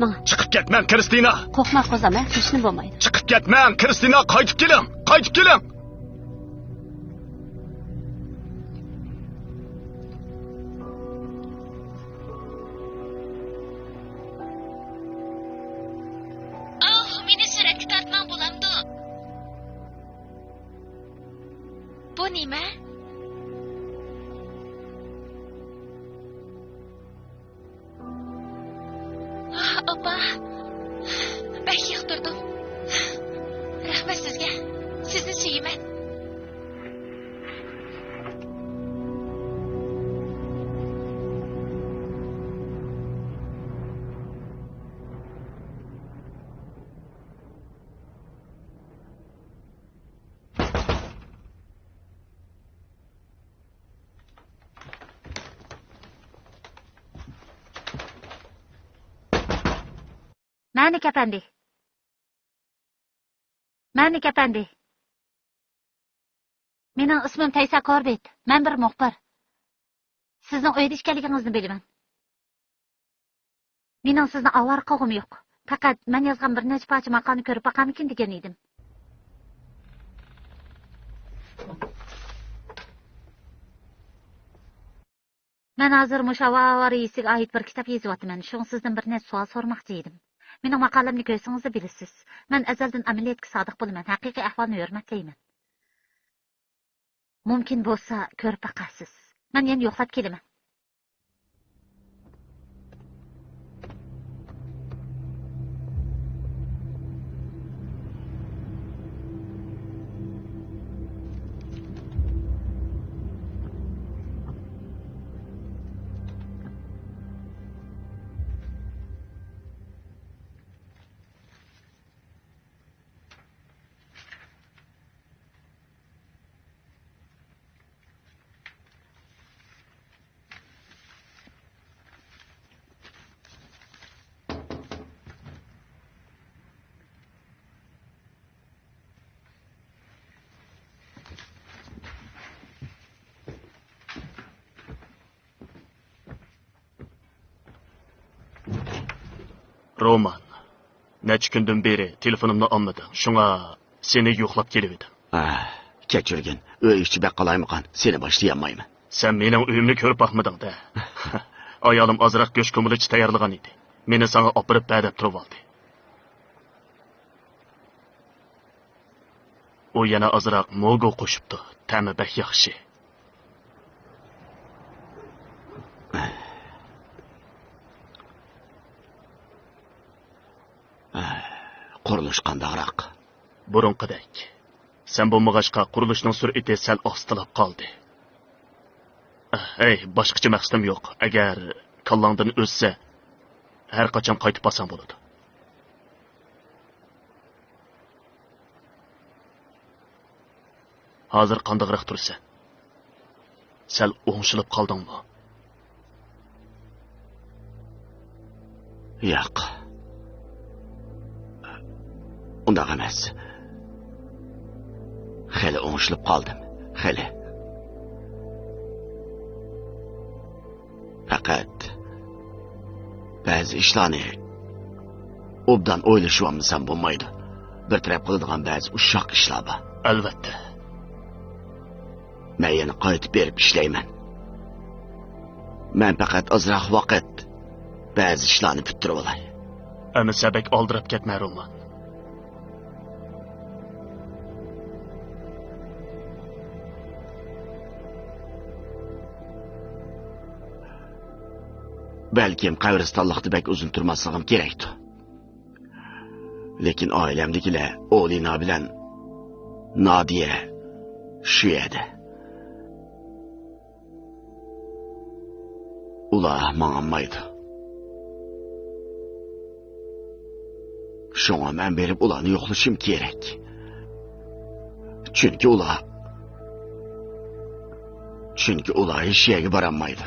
ماڭا. چىقىپ كەتمەڭ، كىرىستىنا! قورقما، قوزام، ھە؟ ھېچنېمە بولمايدۇ. چىقىپ كەتمەڭ، كىرىستىنا! قايتىپ كېلىڭ! قايتىپ كېلىڭ! ئاھ، مېنى سۈرەتكە تارتماڭ، بولامدۇ؟ بۇ نېمە؟ ئاھ، ئاپا، بەك ياقتۇردۇم. رەھمەت سىزگە. سىزنى سۆيىمەن. مەلىك ئەپەندى. مەلىك ئەپەندى. مېنىڭ ئىسمىم تەيسا كوربېت. مەن بىر مۇخبىر. سىزنىڭ ئۆيدە ئىكەنلىكىڭىزنى بىلىمەن. مېنىڭ سىزنى ئاۋارە قىلغۇم يوق. پەقەت مەن يازغان بىر نەچچە پارچە ماقالىنى كۆرۈپ باقارمىكىن دېگەن ئىدىم. مەن ھازىر مۇشۇ ھاۋا ئاۋارىسىگە ئائىت بىر كىتاب يېزىۋاتىمەن. شۇڭا سىزدىن بىر نەچچە سوئال سورىماقچى ئىدىم. مېنىڭ ماقالەمنى كۆرسىڭىزلا بىلىسىز. مەن ئەزەلدىن ئەمەلىيەتكە سادىق بولىمەن، ھەقىقىي ئەھۋالنى ھۆرمەتلەيمەن. مۇمكىن بولسا كۆرۈپ باقارسىز. مەن يەنە يوقلاپ كېلىمەن. رومان، نەچچە كۈندىن بېرى تېلېفونۇمنى ئالمىدىڭ، شۇڭا سېنى يوقلاپ كېلىۋىدىم. ئاھ، كەچۈرگىن، ئۆي ئىچى بەك قالايمىقان، سېنى باشلىيالمايمەن. سەن مېنىڭ ئۆيۈمنى كۆرۈپ باقمىدىڭ-دە. ئايالىم ئازراق گۆش كۆمۈلىچى تەييارلىغان ئىدى. مېنى ساڭا ئاپىرىپ بەر دەپ تۇرۇۋالدى. ئۇ يەنە ئازراق موگو قوشۇپتۇ. تەمى بەك ياخشى. قۇرۇلۇش قانداقراق؟ بۇرۇنقىدەك. سەن بولمىغاچقا، قۇرۇلۇشنىڭ سۈرئىتى سەل ئاستىلاپ قالدى. ھەي، باشقىچە مەقسىتىم يوق. ئەگەر كاللاڭدىن ئۆتسە، ھەر قاچان قايتىپ بارساڭ بولىدۇ. ھازىر قانداقراق تۇرىسەن؟ سەل ئوڭشىلىپ قالدىڭمۇ؟ ياق. ئۇنداق ئەمەس. خېلى ئوڭشىلىپ قالدىم. خېلى. پەقەت بەزى ئىشلارنى ئوبدان ئويلىشىۋالمىسام بولمايدۇ. بىر تەرەپ قىلىدىغان بەزى ئۇششاق ئىشلار بار. ئەلۋەتتە. مەن يەنە قايتىپ بېرىپ ئىشلەيمەن. مەن پەقەت ئازراق ۋاقىت، بەزى ئىشلارنى پۈتتۈرۈۋالاي. ئەمىسە بەك ئالدىراپ كەتمە، رومان. بەلكىم قەبرىستانلىقتا بەك ئۇزۇن تۇرماسلىقىم كېرەكتۇ. لېكىن ئائىلەمدىكىلەر ئولىنا بىلەن نادىيە شۇ يەردە. ئۇلار ماڭالمايدۇ. شۇڭا مەن بېرىپ ئۇلارنى يوقلىشىم كېرەك. چۈنكى ئۇلار، چۈنكى ئۇلار ھېچ يەرگە بارالمايدۇ.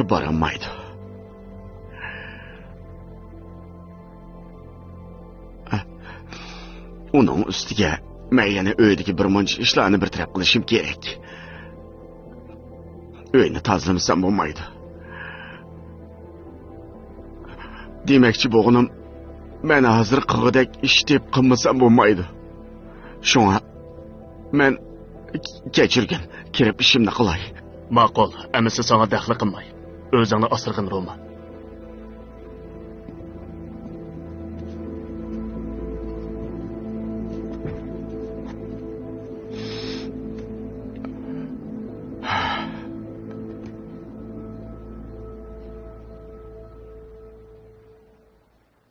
بارالمايدۇ. ئۇنىڭ ئۈستىگە مەن يەنە ئۆيدىكى بىر مۇنچە ئىشلارنى بىر تەرەپ قىلىشىم كېرەك. ئۆينى تازىلىمىسام بولمايدۇ. دېمەكچى بولغىنىم، مەن ھازىر قىلغۇدەك ئىش تېپىپ قىلمىسام بولمايدۇ. شۇڭا مەن، كەچۈرگىن، كىرىپ ئىشىمنى قىلاي. ماقۇل، ئەمىسە ساڭا دەخلى قىلماي. ئۆزۈڭنى ئاسرىغىن، رومان.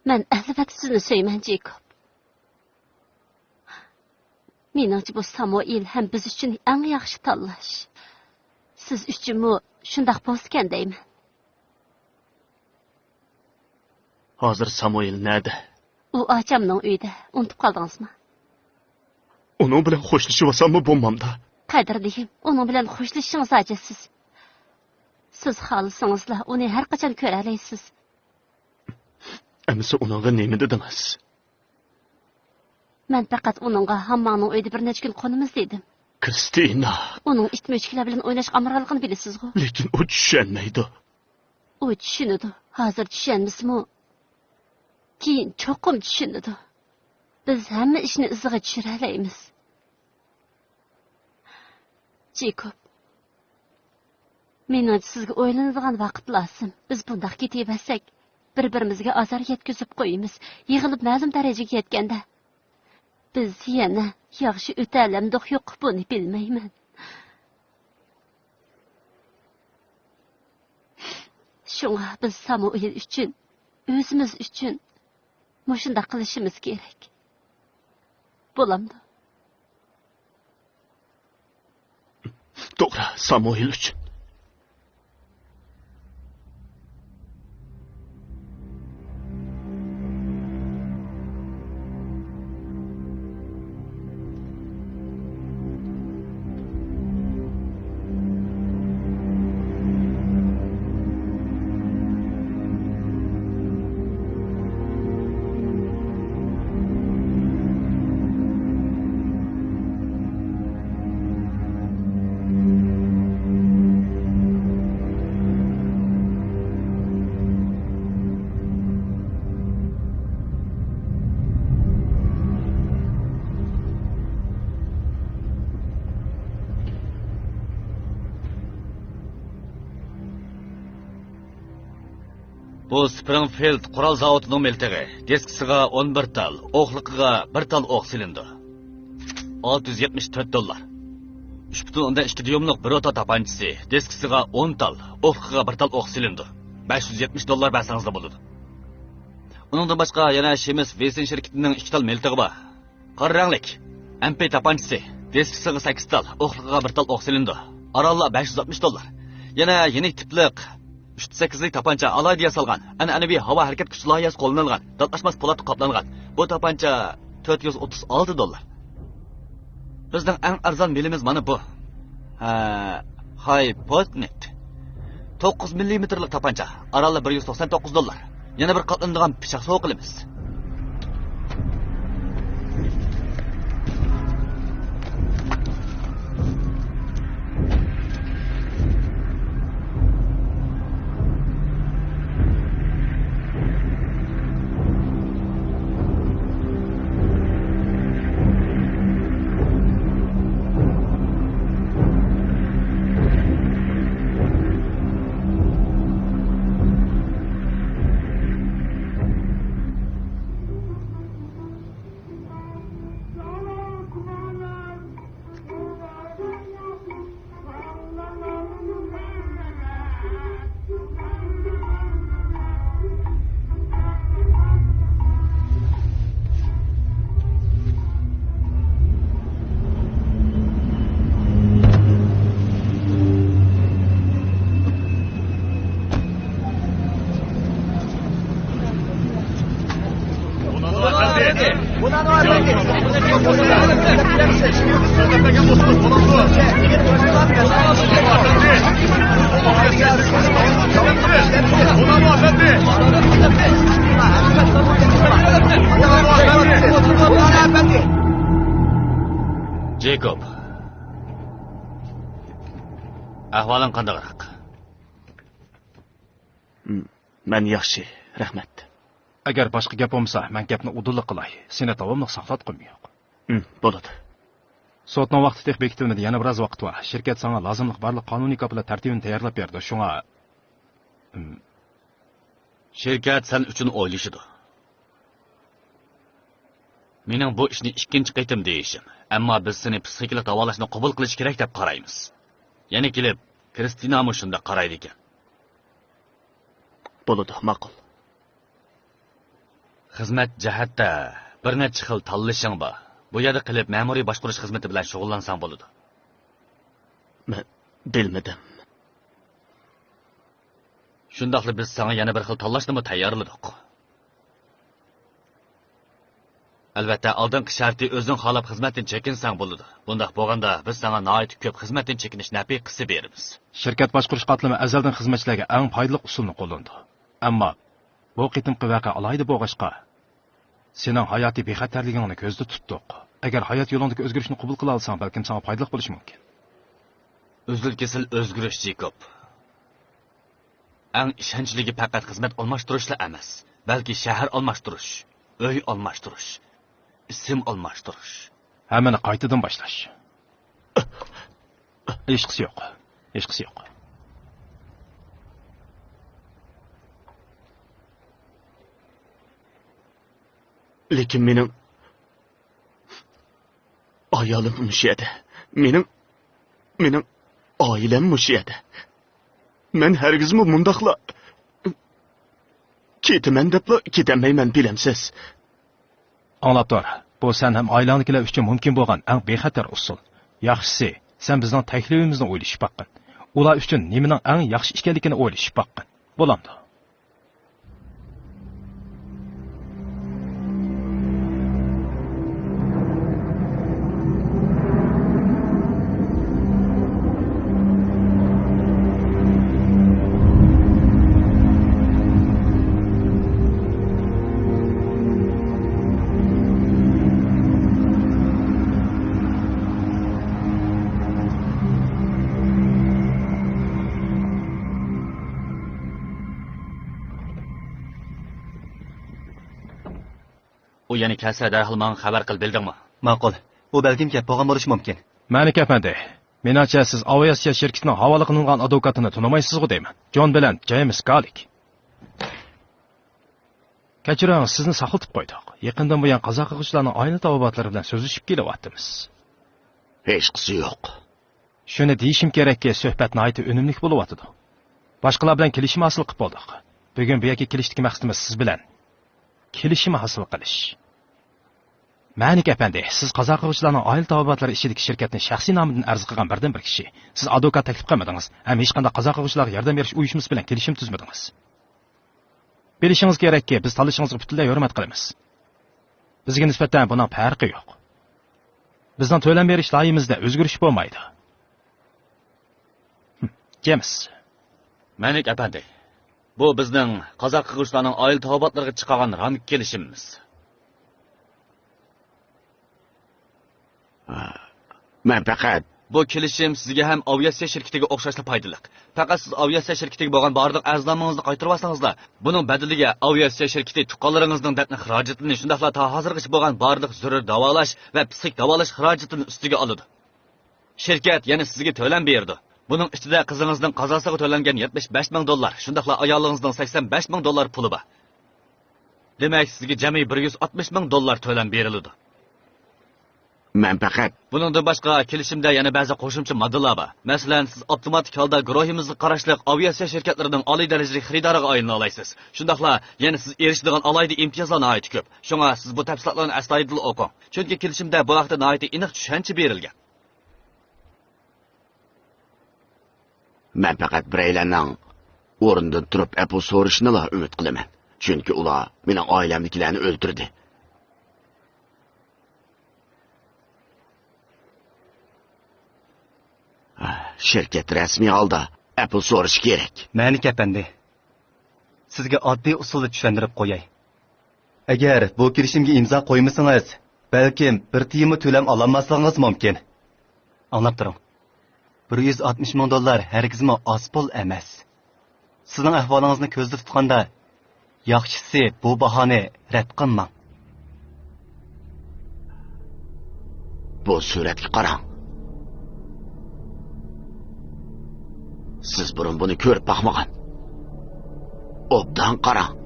مەن ئەلۋەتتە سىزنى سۆيىمەن، جېكوب. مېنىڭچە، بۇ سامۇئېل ھەم بىز ئۈچۈن ئەڭ ياخشى تاللاش. سىز ئۈچۈنمۇ شۇنداق بولسىكەن دەيمەن. ھازىر سامۇئېل نەدە؟ ئۇ ئاچامنىڭ ئۆيىدە. ئۇنتۇپ قالدىڭىزمۇ؟ ئۇنىڭ بىلەن خوشلىشىۋالساممۇ بولمامدا؟ قەدىردىيىم، ئۇنىڭ بىلەن خوشلىشىشىڭىز ھاجەتسىز. سىز خالىسىڭىزلا ئۇنى ھەر قاچان كۆرەلەيسىز. ئەمىسە ئۇنىڭغا نېمە دېدىڭىز؟ مەن پەقەت ئۇنىڭغا ھامماڭنىڭ ئۆيىدە بىر نەچچە كۈن قونىمىز دېدىم. كىرىستىنا! ئۇنىڭ ئىت مۈشۈكلەر بىلەن ئويناشقا ئامراقلىقىنى بىلىسىزغۇ؟ لېكىن ئۇ چۈشەنمەيدۇ. ئۇ چۈشىنىدۇ. ھازىر چۈشەنمىسىمۇ، كېيىن چوقۇم چۈشىنىدۇ. بىز ھەممە ئىشنى ئىزىغا چۈشۈرەلەيمىز. جېكوب، مېنىڭچە سىزگە ئويلىنىدىغان ۋاقىت لازىم. بىز بۇنداق كېتىۋەرسەك، بىر-بىرىمىزگە ئازار يەتكۈزۈپ قويىمىز. يىغىلىپ مەلۇم دەرىجىگە يەتكەندە، بىز يەنە ياخشى ئۆتەلەمدۇق يوق، بۇنى بىلمەيمەن. شۇڭا بىز سامۇئېل ئۈچۈن، ئۆزىمىز ئۈچۈن مۇشۇنداق قىلىشىمىز كېرەك. بولامدۇ؟ توغرا، سامۇئېل ئۈچۈن. بۇ سپرىڭفىلد قورال زاۋۇتىنىڭ مىلتىقى. دىسكىسىغا ئون بىر تال، ئوقلۇقىغا بىر تال ئوق سېلىنىدۇ. ئالتە يۈز يەتمىش تۆت دوللار. ئۈچ پۈتۈن ئوندىن ئىككى دىيۇملۇق بىر روتا تاپانچىسى، دىسكىسىغا ئون تال، ئوقلۇقىغا بىر تال ئوق سېلىنىدۇ. بەش يۈز يەتمىش دوللار بەرسىڭىزلا بولىدۇ. ئۇنىڭدىن باشقا يەنە شېمىس ۋېسىن شىركىتىنىڭ ئىككى تال مىلتىقى بار. قارا رەڭلىك ئەم پى تاپانچىسى، دىسكىسىغا سەككىز تال، ئوقلۇقىغا بىر تال ئوق سېلىنىدۇ. ئارانلا بەش يۈز ئاتمىش دوللار. يەنە يېنىك تىپلىق ئۈچ سەككىزلىك تاپانچا، ئالاھىدە ياسالغان، ئەنئەنىۋى ھاۋا ھەرىكەت كۈچى لايىھەسى قوللىنىلغان، داتلاشماس پولاتقا قاپلانغان. بۇ تاپانچا تۆت يۈز ئوتتۇز ئالتە دوللار. بىزنىڭ ئەڭ ئەرزان مېلىمىز مانا بۇ. ھە، خاي پوتنىت. توققۇز مىللىمېتىرلىق تاپانچا، ئارانلا بىر يۈز توقسان توققۇز دوللار. يەنە بىر قاتلىنىدىغان پىچاق سوۋغا قىلىمىز. ئەھۋالىڭ قانداقراق؟ مەن ياخشى، رەھمەت. ئەگەر باشقا گەپ بولمىسا، مەن گەپنى ئۇدۇللا قىلاي. سېنى داۋاملىق ساقلاتقۇم يوق. ھىم، بولىدۇ. سوتنىڭ ۋاقتى تېخى بېكىتىلمىدى، يەنە بىراز ۋاقىت بار. شىركەت ساڭا لازىملىق بارلىق قانۇنىي كاپالەت تەرتىپىنى تەييارلاپ بېرىدۇ، شۇڭا. ھىم. شىركەت سەن ئۈچۈن ئويلىشىدۇ. مېنىڭ بۇ ئىشنى ئىككىنچى قېتىم دېيىشىم، ئەمما بىز سېنى پسىخىكىلىق داۋالاشنى قوبۇل قىلىش كېرەك دەپ قارايمىز. يەنە كېلىپ، كرىستىنامۇ شۇنداق قارايدىكەن. بولىدۇ، ماقۇل. خىزمەت جەھەتتە بىر نەچچە خىل تاللىشىڭ بار. بۇ يەردە قېلىپ مەمۇرىي باشقۇرۇش خىزمىتى بىلەن شۇغۇللانساڭ بولىدۇ. مەن بىلمىدىم. شۇنداقلا بىز ساڭا يەنە بىر خىل تاللاشنىمۇ تەييارلىدۇق. ئەلۋەتتە، ئالدىنقى شەرتى ئۆزۈڭ خالاپ خىزمەتتىن چېكىنسەڭ بولىدۇ. بۇنداق بولغاندا بىز ساڭا ناھايىتى كۆپ خىزمەتتىن چېكىنىش نەپىقىسى بېرىمىز. شىركەت باشقۇرۇش قاتلىمى ئەزەلدىن خىزمەتچىلەرگە ئەڭ پايدىلىق ئۇسۇلنى قوللىنىدۇ. ئەمما بۇ قېتىمقى ۋەقە ئالاھىدە بولغاچقا، سېنىڭ ھاياتىي بىخەتەرلىكىڭنى كۆزدە تۇتتۇق. ئەگەر ھايات يولۇڭدىكى ئۆزگىرىشنى قوبۇل قىلالىساڭ، بەلكىم ساڭا پايدىلىق بولۇشى مۇمكىن. ئۈزۈل-كېسىل ئۆزگىرىش، جېكوب. ئەڭ ئىشەنچلىكى پەقەت خىزمەت ئالماشتۇرۇشلا ئەمەس، بەلكى شەھەر ئالماشتۇرۇش، ئۆي ئالماشتۇرۇش، ئىسىم ئالماشتۇرۇش. ھەممىنى قايتىدىن باشلاش. ھېچقىسى يوق. ھېچقىسى يوق. لېكىن مېنىڭ ئايالىم مۇشۇ يەردە. مېنىڭ، مېنىڭ ئائىلەم مۇشۇ يەردە. مەن ھەرگىزمۇ مۇنداقلا كېتىمەن دەپلا كېتەلمەيمەن، بىلەمسىز؟ ئاڭلاپ تۇر. بۇ سەن ھەم ئائىلەڭدىكىلەر ئۈچۈن مۇمكىن بولغان ئەڭ بىخەتەر ئۇسۇل. ياخشىسى، سەن بىزنىڭ تەكلىپىمىزنى ئويلىشىپ باققىن. ئۇلار ئۈچۈن نېمىنىڭ ئەڭ ياخشى ئىكەنلىكىنى ئويلىشىپ باققىن. بولامدۇ؟ ئۇ يەنە كەلسە، دەرھال ماڭا خەۋەر قىل، بىلدىڭمۇ؟ ماقۇل. ئۇ بەلكىم كەپ بولغان بولۇشى مۇمكىن. مەلىك ئەپەندى، مېنىڭچە، سىز ئاۋىئاتسىيە شىركىتىنىڭ ھاۋالە قىلىنغان ئادۋوكاتىنى تونۇمايسىزغۇ دەيمەن. جون بىلەن جېيمس گالىك. كەچۈرۈڭ، سىزنى ساقلىتىپ قويدۇق. يېقىندىن بۇيان قازا قىلغۇچىلارنىڭ ئائىلە تاۋابىئاتلىرى بىلەن سۆزلىشىپ كېلىۋاتىمىز. ھېچقىسى يوق. شۇنى دېيىشىم كېرەككى، سۆھبەت ناھايىتى ئۈنۈملۈك بولۇۋاتىدۇ. باشقىلار بىلەن كېلىشىم ھاسىل قىلىپ بولدۇق. بۈگۈن بۇ يەرگە كېلىشتىكى مەقسىتىمىز سىز بىلەن كېلىشىم ھاسىل قىلىش. مەنىك ئەپەندى، سىز قازا قىلغۇچىلارنىڭ ئائىلە تاۋابىئاتلىرى ئىچىدىكى شىركەتنى شەخسىي نامىدىن ئەرز قىلغان بىردىنبىر كىشى. سىز ئادۋوكات تەكلىپ قىلمىدىڭىز ھەم ھېچقانداق قازا قىلغۇچىلارغا ياردەم بېرىش ئۇيۇشمىسى بىلەن كېلىشىم تۈزمىدىڭىز. بىلىشىڭىز كېرەككى، بىز تاللىشىڭىزغا پۈتۈنلەي ھۆرمەت قىلىمىز. بىزگە نىسبەتەن بۇنىڭ پەرقى يوق. بىزنىڭ تۆلەم بېرىش لايىھىمىزدە ئۆزگىرىش بولمايدۇ. جېمس. مەنىك ئەپەندى، بۇ بىزنىڭ قازا قىلغۇچىلارنىڭ ئائىلە تاۋابىئاتلىرىغا چىقارغان رامكا كېلىشىمىمىز. مەن پەقەت بۇ كېلىشىم سىزگە ھەم ئاۋىئاتسىيە شىركىتىگە ئوخشاشلا پايدىلىق. پەقەت سىز ئاۋىئاتسىيە شىركىتىگە بولغان بارلىق ئەرزنامىڭىزنى قايتۇرۇۋالسىڭىزلا، بۇنىڭ بەدىلىگە ئاۋىئاتسىيە شىركىتى تۇغقانلىرىڭىزنىڭ دەپنە خىراجىتىنى، شۇنداقلا تا ھازىرغىچە بولغان بارلىق زۆرۈر داۋالاش ۋە پسىخىك داۋالاش خىراجىتىنى ئۈستىگە ئالىدۇ. شىركەت يەنە سىزگە تۆلەم بېرىدۇ. بۇنىڭ ئىچىدە قىزىڭىزنىڭ قازاسىغا تۆلەنگەن يەتمىش بەش مىڭ دوللار، شۇنداقلا ئايالىڭىزنىڭ سەكسەن بەش مىڭ دوللار پۇلى بار. دېمەك، سىزگە جەمئىي بىر يۈز ئاتمىش مىڭ دوللار تۆلەم بېرىلىدۇ. مەن پەقەت بۇنىڭدىن باشقا، كېلىشىمدە يەنە بەزى قوشۇمچە ماددىلار بار. مەسىلەن، سىز ئاپتوماتىك ھالدا گۇرۇھىمىزغا قاراشلىق ئاۋىئاتسىيە شىركەتلىرىنىڭ ئالىي دەرىجىلىك خېرىدارىغا ئايلىنالايسىز. شۇنداقلا يەنە سىز ئېرىشىدىغان ئالاھىدە ئىمتىيازلار ناھايىتى كۆپ. شۇڭا سىز بۇ تەپسىلاتلارنى ئەستايىدىل ئوقۇڭ. چۈنكى كېلىشىمدە بۇ ھەقتە ناھايىتى ئېنىق چۈشەنچە بېرىلگەن. مەن پەقەت بىرەيلەننىڭ ئورنىدىن تۇرۇپ ئەپۇ سورىشىنىلا ئۈمىد قىلىمەن. چۈنكى ئۇلار مېنىڭ ئائىلەمدىكىلەرنى ئۆلتۈردى. شىركەت رەسمىي ھالدا ئەپۇ سورىشى كېرەك. مەنىك ئەپەندى، سىزگە ئاددىي ئۇسۇلدا چۈشەندۈرۈپ قوياي. ئەگەر بۇ كېلىشىمگە ئىمزا قويمىسىڭىز، بەلكىم بىر تىيىنمۇ تۆلەم ئالالماسلىقىڭىز مۇمكىن. ئاڭلاپ تۇرۇڭ. بىر يۈز ئاتمىش مىڭ دوللار ھەرگىزمۇ ئاز پۇل ئەمەس. سىزنىڭ ئەھۋالىڭىزنى كۆزدە تۇتقاندا، ياخشىسى بۇ باھانى رەت قىلماڭ. بۇ سۈرەتكە قاراڭ. سىز بۇرۇن بۇنى كۆرۈپ باقمىغان. ئوبدان قاراڭ.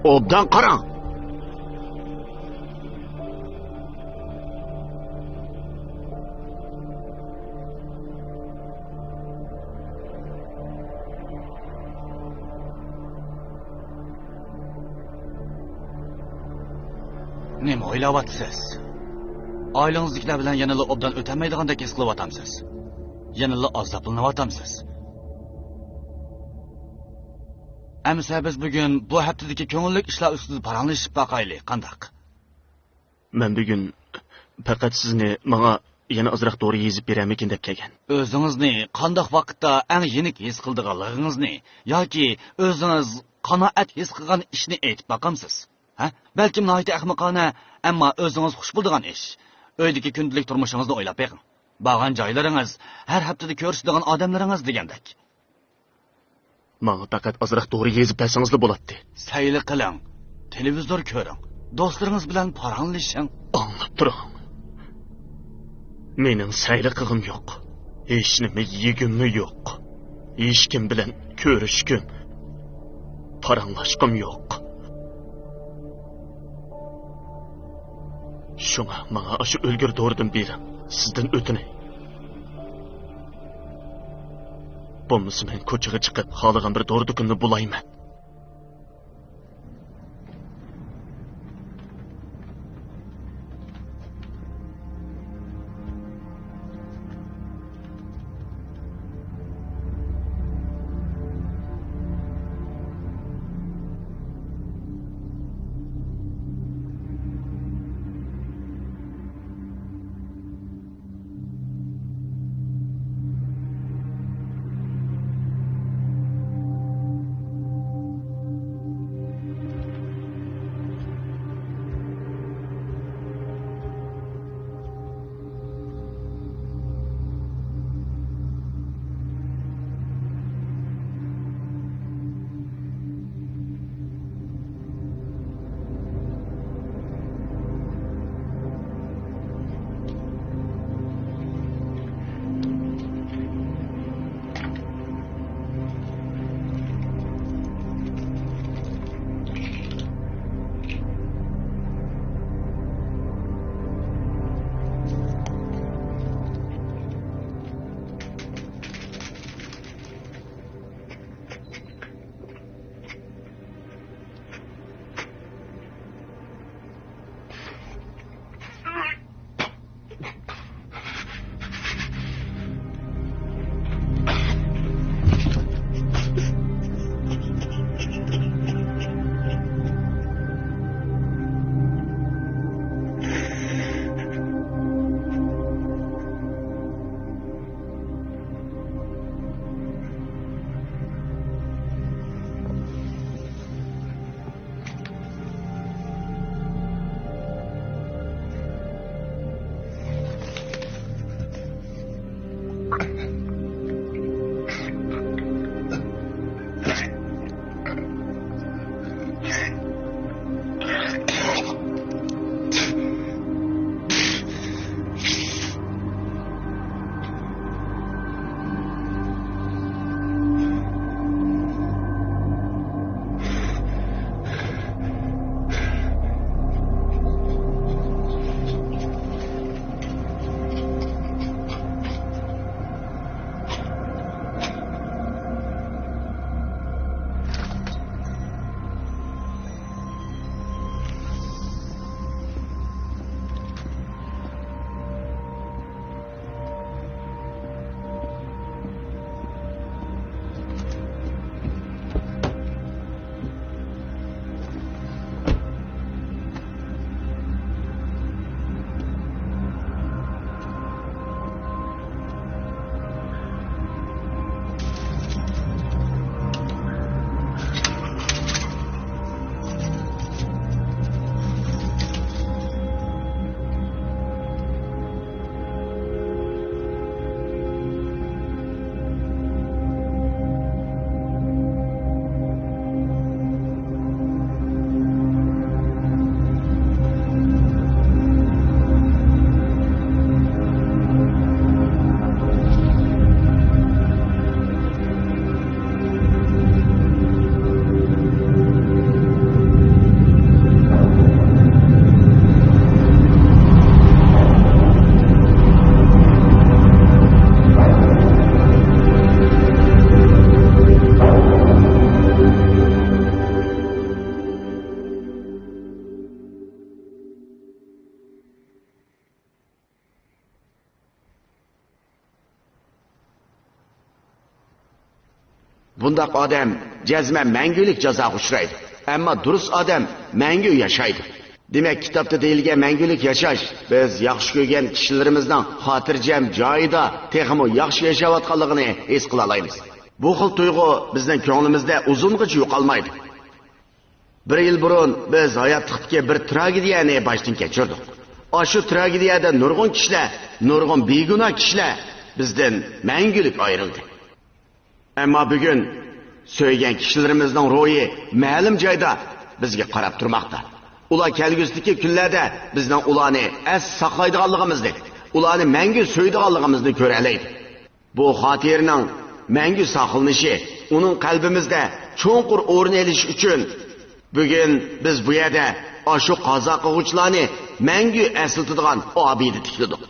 ئوبدان قاراڭ. نېمە ئويلاۋاتىسىز؟ ئائىلىڭىزدىكىلەر بىلەن يەنىلا ئوبدان ئۆتەلمەيدىغاندەك ھېس قىلىۋاتامسىز؟ يەنىلا ئازابلىنىۋاتامسىز؟ ئەمسە بىز بۈگۈن بۇ ھەپتىدىكى كۆڭۈللۈك ئىشلار ئۈستىدە پاراڭلىشىپ باقايلى، قانداق؟ مەن بۈگۈن پەقەت سىزنى ماڭا يەنە ئازراق دورا يېزىپ بېرەرمىكىن دەپ كەلگەن. ئۆزىڭىزنى قانداق ۋاقىتتا ئەڭ يېنىك ھېس قىلىدىغانلىقىڭىزنى ياكى ئۆزىڭىز قانائەت ھېس قىلغان ئىشنى ئېيتىپ باقامسىز؟ ھە؟ بەلكىم ناھايىتى ئەخمىقانە، ئەمما ئۆزىڭىز خۇش بولىدىغان ئىش. ئۆيدىكى كۈندىلىك تۇرمۇشىڭىزنى ئويلاپ بېقىڭ. بارغان جايلىرىڭىز، ھەر ھەپتىدە كۆرۈشىدىغان ئادەملىرىڭىز دېگەندەك. ماڭا پەقەت ئازراق دورا يېزىپ بەرسىڭىزلا بولاتتى. سەيلە قىلىڭ، تېلېۋىزور كۆرۈڭ، دوستلىرىڭىز بىلەن پاراڭلىشىڭ. ئاڭلاپ تۇرۇڭ. مېنىڭ سەيلە قىلغۇم يوق. ھېچنېمە يېگۈممۇ يوق. ھېچكىم بىلەن كۆرۈشكۈم، پاراڭلاشقۇم يوق. شۇڭا ماڭا ئاشۇ ئۆلگۈر دورىدىن بېرىڭ، سىزدىن ئۆتۈنەي. بولمىسا مەن كوچىغا چىقىپ، خالىغان بىر دورا دۇكىنىنى بۇلايمەن. بۇنداق ئادەم جەزمەن مەڭگۈلۈك جازاغا ئۇچرايدۇ. ئەمما دۇرۇس ئادەم مەڭگۈ ياشايدۇ. دېمەك، كىتابتا دېيىلگەن مەڭگۈلۈك ياشاش، بىز ياخشى كۆرگەن كىشىلىرىمىزنىڭ خاتىرجەم جايىدا تېخىمۇ ياخشى ياشاۋاتقانلىقىنى ھېس قىلالايمىز. بۇ خىل تۇيغۇ بىزنىڭ كۆڭلىمىزدە ئۇزۇنغىچە يوقالمايدۇ. بىر يىل بۇرۇن بىز ھاياتلىقتىكى بىر تراگېدىيەنى باشتىن كەچۈردۇق. ئاشۇ تراگېدىيەدە نۇرغۇن كىشىلەر، نۇرغۇن بىگۇناھ كىشىلەر بىزدىن مەڭگۈلۈك ئايرىلدى. ئەمما بۈگۈن سۆيگەن كىشىلىرىمىزنىڭ روھى مەلۇم جايدا بىزگە قاراپ تۇرماقتا. ئۇلار كەلگۈسىدىكى كۈنلەردە بىزنىڭ ئۇلارنى ئەستە ساقلايدىغانلىقىمىزنى، ئۇلارنى مەڭگۈ سۆيىدىغانلىقىمىزنى كۆرەلەيدۇ. بۇ خاتىرىنىڭ مەڭگۈ ساقلىنىشى، ئۇنىڭ قەلبىمىزدە چوڭقۇر ئورۇن ئېلىشى ئۈچۈن بۈگۈن بىز بۇ يەردە ئاشۇ قازا قىلغۇچىلارنى مەڭگۈ ئەسلىتىدىغان ئابىدە تىكلىدۇق.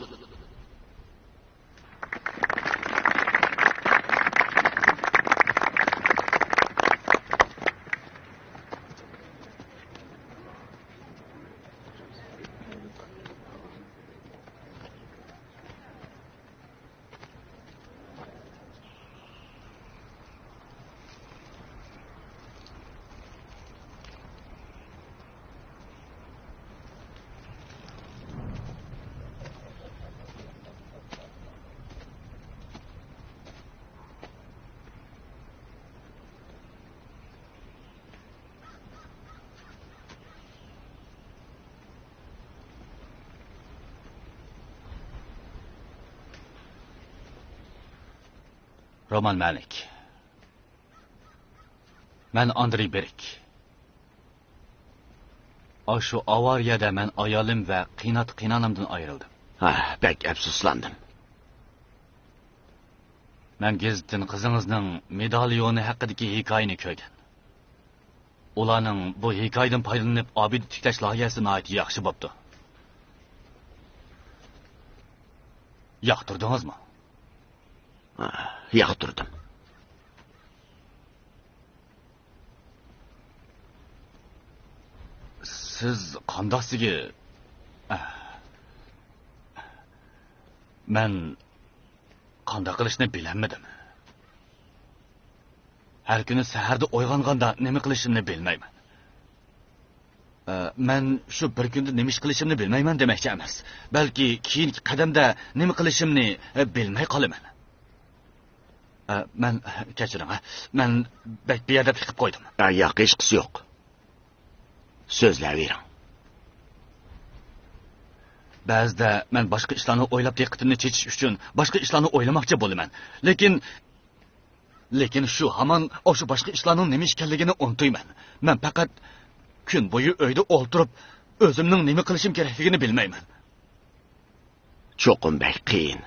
رومان مەلىك. مەن ئاندرېي بېرك. ئاشۇ ئاۋارىيەدە مەن ئايالىم ۋە قېيىنئاتا-قېيىنئانامدىن ئايرىلدىم. ھە، بەك ئەپسۇسلاندىم. مەن گېزىتتىن قىزىڭىزنىڭ مېداليونى ھەققىدىكى ھېكايىنى كۆرگەن. ئۇلارنىڭ بۇ ھېكايىدىن پايدىلىنىپ ئابىدە تىكلەش لايىھەسى ناھايىتى ياخشى بوپتۇ. ياقتۇردىڭىزمۇ؟ ھە، ياقتۇردۇم. سىز قانداقسىگە؟ مەن قانداق قىلىشنى بىلەلمىدىم. ھەر كۈنى سەھەردە ئويغانغاندا نېمە قىلىشىمنى بىلمەيمەن. ئە، مەن شۇ بىر كۈندە نېمە ئىش قىلىشىمنى بىلمەيمەن دېمەكچى ئەمەس. بەلكى كېيىنكى قەدەمدە نېمە قىلىشىمنى، ئە، بىلمەي قالىمەن. ئە، مەن، كەچۈرۈڭ، ئە، مەن بەك بىئەدەپلىك قىلىپ قويدۇم. ئە، ياق، ھېچقىسى يوق. سۆزلەۋېرىڭ. بەزىدە مەن باشقا ئىشلارنى ئويلاپ دىققىتىمنى چېچىش ئۈچۈن باشقا ئىشلارنى ئويلىماقچى بولىمەن. لېكىن، لېكىن شۇ ھامان ئاشۇ باشقا ئىشلارنىڭ نېمە ئىكەنلىكىنى ئۇنتۇيمەن. مەن پەقەت كۈن بويى ئۆيدە ئولتۇرۇپ، ئۆزۈمنىڭ نېمە قىلىشىم كېرەكلىكىنى بىلمەيمەن. چوقۇم بەك قىيىن.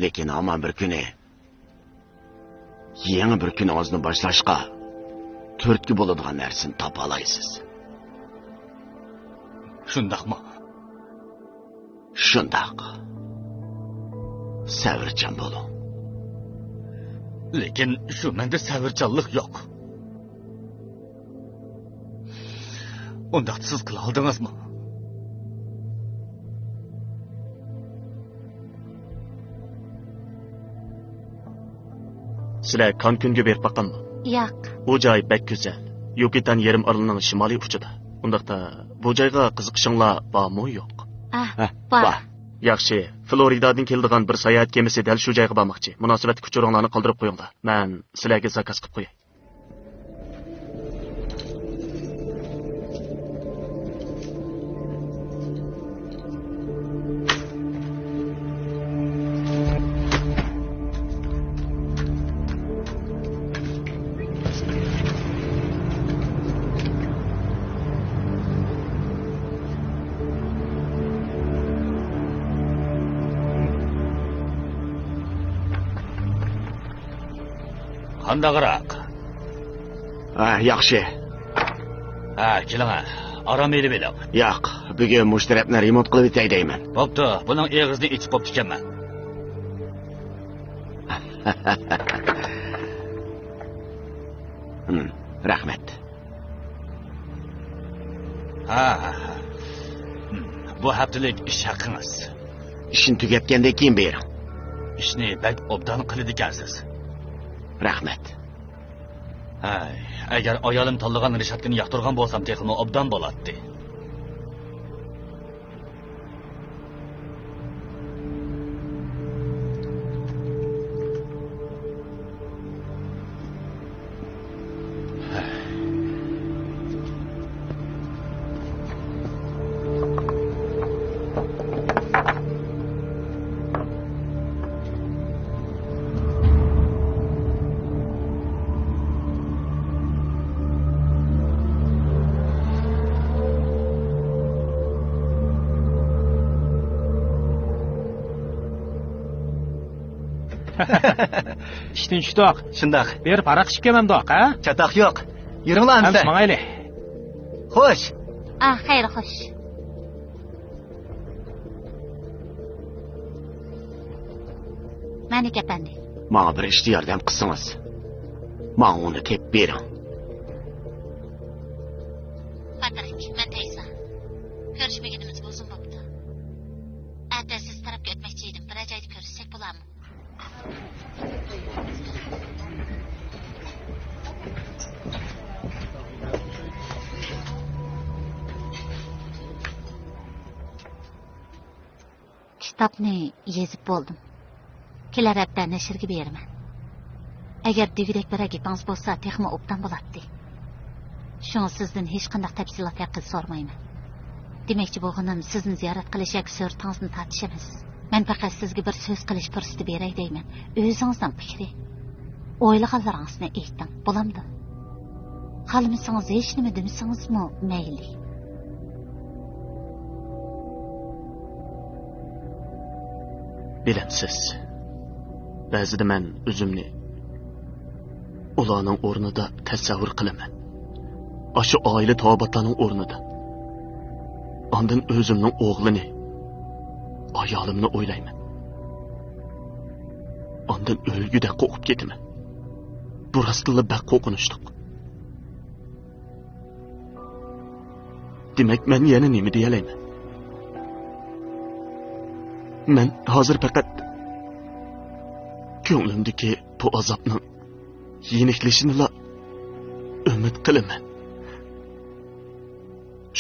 لېكىن ھامان بىر كۈنى، يېڭى بىر كۈنىڭىزنى باشلاشقا تۈرتكە بولىدىغان نەرسىنى تاپالايسىز. شۇنداقمۇ؟ شۇنداق. سەۋرچان بولۇڭ. لېكىن شۇ مەندە سەۋرچانلىق يوق. ئۇنداقتا سىز قىلالىدىڭىزمۇ؟ سىلەر كانكۈنگە بېرىپ باققانمۇ؟ ياق. بۇ جاي بەك گۈزەل. يۇكىتان يېرىم ئارىلىنىڭ شىمالىي ئۇچىدا. ئۇنداقتا بۇ جايغا قىزىقىشىڭلار بارمۇ يوق؟ ئاھ، ھە، بار. بار. ياخشى، فلورىدادىن كېلىدىغان بىر ساياھەت كېمىسى دەل شۇ جايغا بارماقچى. مۇناسىۋەتلىك ئۇچۇرۇڭلارنى قالدۇرۇپ قويۇڭلار. مەن سىلەرگە زاكاز قىلىپ قوياي. قانداقراق؟ ھە، ياخشى. ھە، كېلىڭە، ئارام ئېلىۋېلىڭ. ياق، بۈگۈن مۇشۇ تەرەپنى رېمونت قىلىۋېتەي دەيمەن. بوپتۇ، بۇنىڭ ئېغىزىنى ئېچىپ بوپتىكەنمەن. ھىم، رەھمەت. ھە، ھە، ھە. ھىم، بۇ ھەپتىلىك ئىش ھەققىڭىز. ئىشنى تۈگەتكەندىن كېيىن بېرىڭ. ئىشنى بەك ئوبدان قىلىدىكەنسىز. رەھمەت. ھەي، ئەگەر ئايالىم تاللىغان رېشاتكىنى ياقتۇرغان بولسام، تېخىمۇ ئوبدان بولاتتى. ئىشتىن چۈشتۇق. شۇنداق. بېرىپ ھاراق ئىچىپ كەلمەمدۇق، ھە؟ چاتاق يوق. يۈرۈڭلار ئەمىسە. ماڭايلى. خوش. ئا، خەير، خوش. مەلىك ئەپەندى. ماڭا بىر ئىشتا ياردەم قىلسىڭىز. ماڭا ئۇنى تېپىپ بېرىڭ. پاترىك، مەن تەيسا. كۆرۈشمىگىنىمىزگە ئۇزۇن بوپتۇ. ئەتە سىز تەرەپكە ئۆتمەكچى ئىدىم. بىرەر جايدا كۆرۈشسەك بولارمۇ؟ كىتابنى يېزىپ بولدۇم. كېلەر ھەپتە نەشرگە بېرىمەن. ئەگەر دېگۈدەك بىرەر گېپىڭىز بولسا، تېخىمۇ ئوبدان بولاتتى. شۇڭا سىزدىن ھېچقانداق تەپسىلات ھەققىدە سورىمايمەن. دېمەكچى بولغىنىم، سىزنى زىيارەت قىلىش ياكى سۈرىتىڭىزنى تارتىش ئەمەس. مەن پەقەت سىزگە بىر سۆز قىلىش پۇرسىتى بېرەي دەيمەن. ئۆزىڭىزنىڭ پىكرى. ئويلىغانلىرىڭىزنى ئېيتىڭ، بولامدۇ؟ خالىمىسىڭىز ھېچنېمە دېمىسىڭىزمۇ مەيلى. بىلەمسىز، بەزىدە مەن ئۆزۈمنى ئۇلارنىڭ ئورنىدا تەسەۋۋۇر قىلىمەن. ئاشۇ ئائىلە تاۋابىئاتلارنىڭ ئورنىدا. ئاندىن ئۆزۈمنىڭ ئوغلىنى، ئايالىمنى ئويلايمەن. ئاندىن ئۆلگۈدەك قورقۇپ كېتىمەن. بۇ راستتىنلا بەك قورقۇنچلۇق. دېمەك، مەن يەنە نېمە دېيەلەيمەن؟ مەن ھازىر پەقەت كۆڭلۈمدىكى بۇ ئازابنىڭ يېنىكلىشىنىلا ئۈمىد قىلىمەن.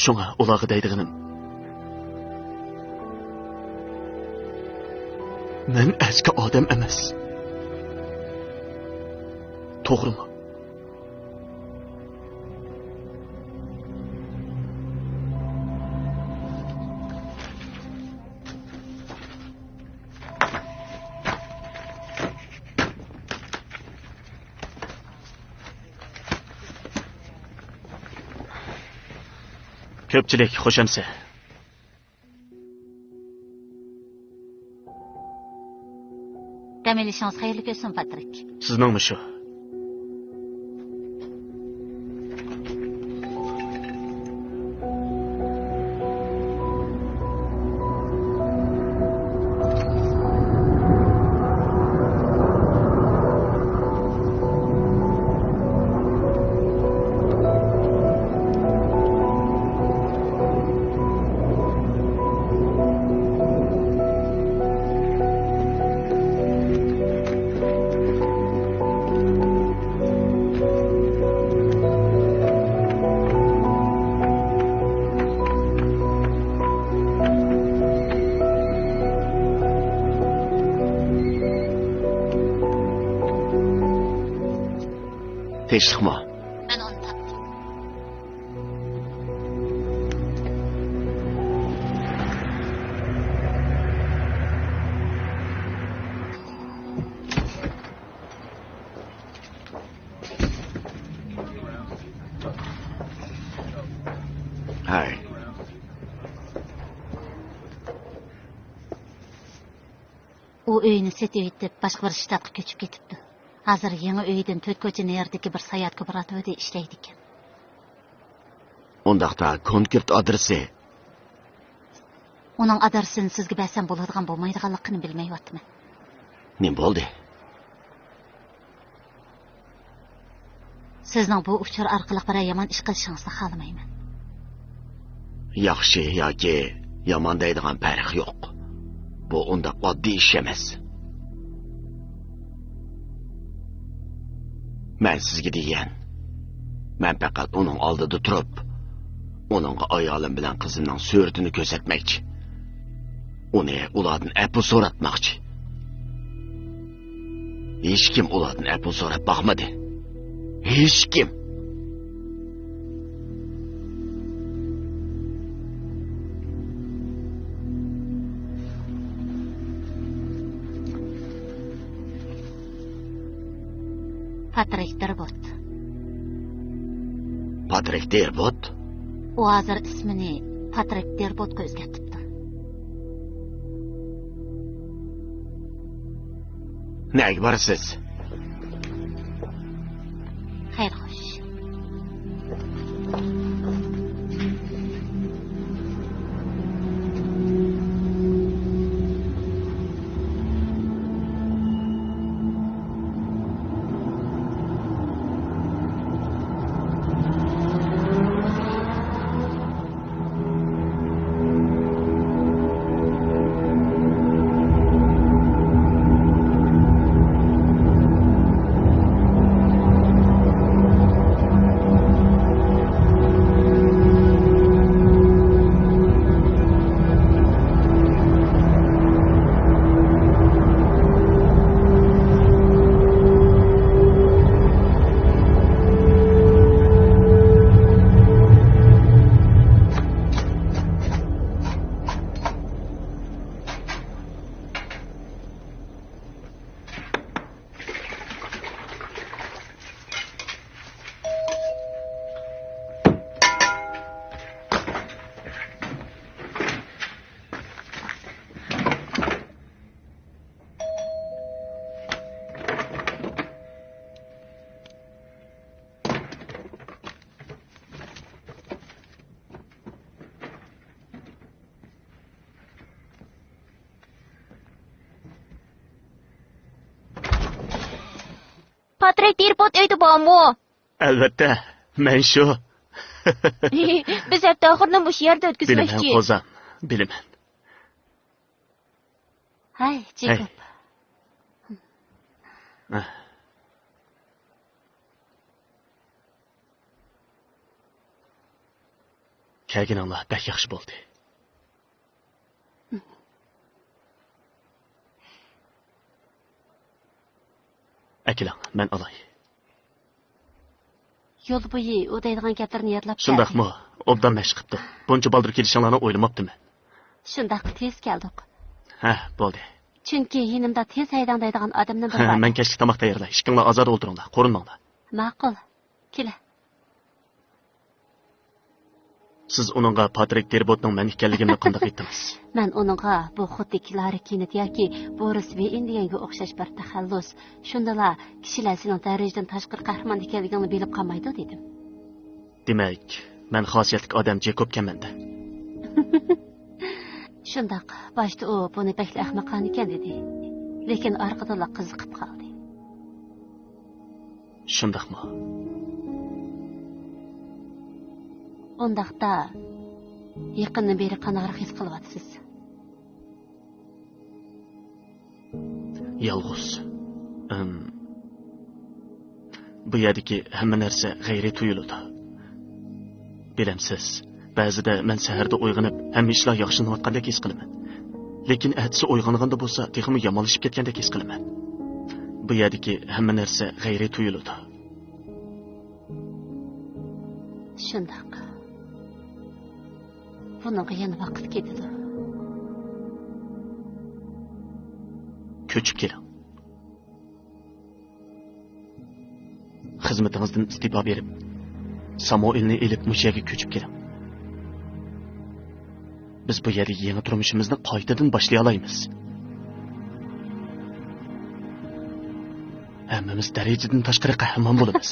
شۇڭا ئۇلارغا دەيدىغىنىم، مەن ئەسكى ئادەم ئەمەس. توغرىمۇ؟ كۆپچىلىك، خوش ئەمىسە. دەم ئېلىشىڭىز خەيرلىك ئۆتسۇن، پاترىك. سىزنىڭمۇ شۇ. تىنچلىقمۇ؟ مەن ئۇنى تاپتىم. ھەي. ئۇ ئۆيىنى سېتىۋېتىپ، باشقا بىر شتاتقا كۆچۈپ كېتىپتۇ. ھازىر يېڭى ئۆيىدىن تۆت كوچا نېرىدىكى بىر ساياھەت كوپىراتىپىدا ئىشلەيدىكەن. ئۇنداقتا كونكرېت ئادرېسى؟ ئۇنىڭ ئادرېسىنى سىزگە بەرسەم بولىدىغان بولمايدىغانلىقىنى بىلمەيۋاتىمەن. نېمە بولدى؟ سىزنىڭ بۇ ئۇچۇر ئارقىلىق بىرەر يامان ئىش قىلىشىڭىزنى خالىمايمەن. ياخشى ياكى يامان دەيدىغان پەرق يوق. بۇ ئۇنداق ئاددىي ئىش ئەمەس. مەن سىزگە دېگەن، مەن پەقەت ئۇنىڭ ئالدىدا تۇرۇپ، ئۇنىڭغا ئايالىم بىلەن قىزىمنىڭ سۈرىتىنى كۆرسەتمەكچى. ئۇنى ئۇلاردىن ئەپۇ سوراتماقچى. ھېچكىم ئۇلاردىن ئەپۇ سوراپ باقمىدى. ھېچكىم. پاترىك دېربوت. پاترىك دېربوت؟ ئۇ ھازىر ئىسمىنى پاترىك دېربوتقا ئۆزگەرتىپتۇ. نەگە بارىسىز؟ خەير خوش. پاترىك دېربوت ئۆيدە بارمۇ؟ ئەلۋەتتە، مەن شۇ. بىز ھەپتە ئاخىرىنى مۇشۇ يەردە بىلىمەن، ئۆتكۈزمەكچى. قوزام، بىلىمەن. ھەي، ھەي. جېكوب. كەلگىنىڭلار بەك ياخشى بولدى. ئەكېلىڭ، مەن ئالاي. يول بويى ئۇ دەيدىغان گەپلىرىنى يادلاپ كەلدى. شۇنداقمۇ؟ ئوبدان مەشىق قىپتۇ. بۇنچە بالدۇر كېلىشىڭلارنى ئويلىماپتىمەن. شۇنداق، تېز كەلدۇق. ھە، بولدى. چۈنكى يېنىمدا تېز ھەيدەڭ دەيدىغان ئادەمنىڭ بىرى بار. مەن كەچلىك تاماق تەييارلاي. ئىككىڭلار ئازادە ئولتۇرۇڭلار، قورۇنماڭلار. ماقۇل. كېلە. سىز ئۇنىڭغا پاترىك دېربوتنىڭ مەن ئىكەنلىكىمنى قانداق ئېيتتىڭىز؟ مەن ئۇنىڭغا بۇ خۇددى كلارا كېنت ياكى بورىس ۋېئىن دېگەنگە ئوخشاش بىر تەخەللۇس، شۇندىلا كىشىلەر سېنىڭ دەرىجىدىن تاشقىرى قەھرىمان ئىكەنلىكىڭنى بىلىپ قالمايدۇ، دېدىم. دېمەك، مەن خاسىيەتلىك ئادەم جېكوبكەنمەن-دە. شۇنداق، باشتا ئۇ بۇنى بەكلا ئەخمىقانىكەن دېدى. لېكىن ئارقىدىنلا قىزىقىپ قالدى. شۇنداقمۇ؟ ئۇنداقتا، يېقىندىن بېرى قانداقراق ھېس قىلىۋاتىسىز؟ يالغۇز. ئىم، بۇ يەردىكى ھەممە نەرسە غەيرىي تۇيۇلىدۇ. بىلەمسىز، بەزىدە مەن سەھەردە ئويغىنىپ، ھەممە ئىشلار ياخشىلىنىۋاتقاندەك ھېس قىلىمەن. لېكىن ئەتىسى ئويغانغاندا بولسا، تېخىمۇ يامانلىشىپ كەتكەندەك ھېس قىلىمەن. بۇ يەردىكى ھەممە نەرسە غەيرىي تۇيۇلىدۇ. شۇنداق. بۇنىڭغا يەنە ۋاقىت كېتىدۇ. كۆچۈپ كېلىڭ. خىزمىتىڭىزدىن ئىستېپا بېرىپ، سامۇئېلنى ئېلىپ مۇشۇ يەرگە كۆچۈپ كېلىڭ. بىز بۇ يەردە يېڭى تۇرمۇشىمىزنى قايتىدىن باشلىيالايمىز. ھەممىمىز دەرىجىدىن تاشقىرى قەھرىمان بولىمىز.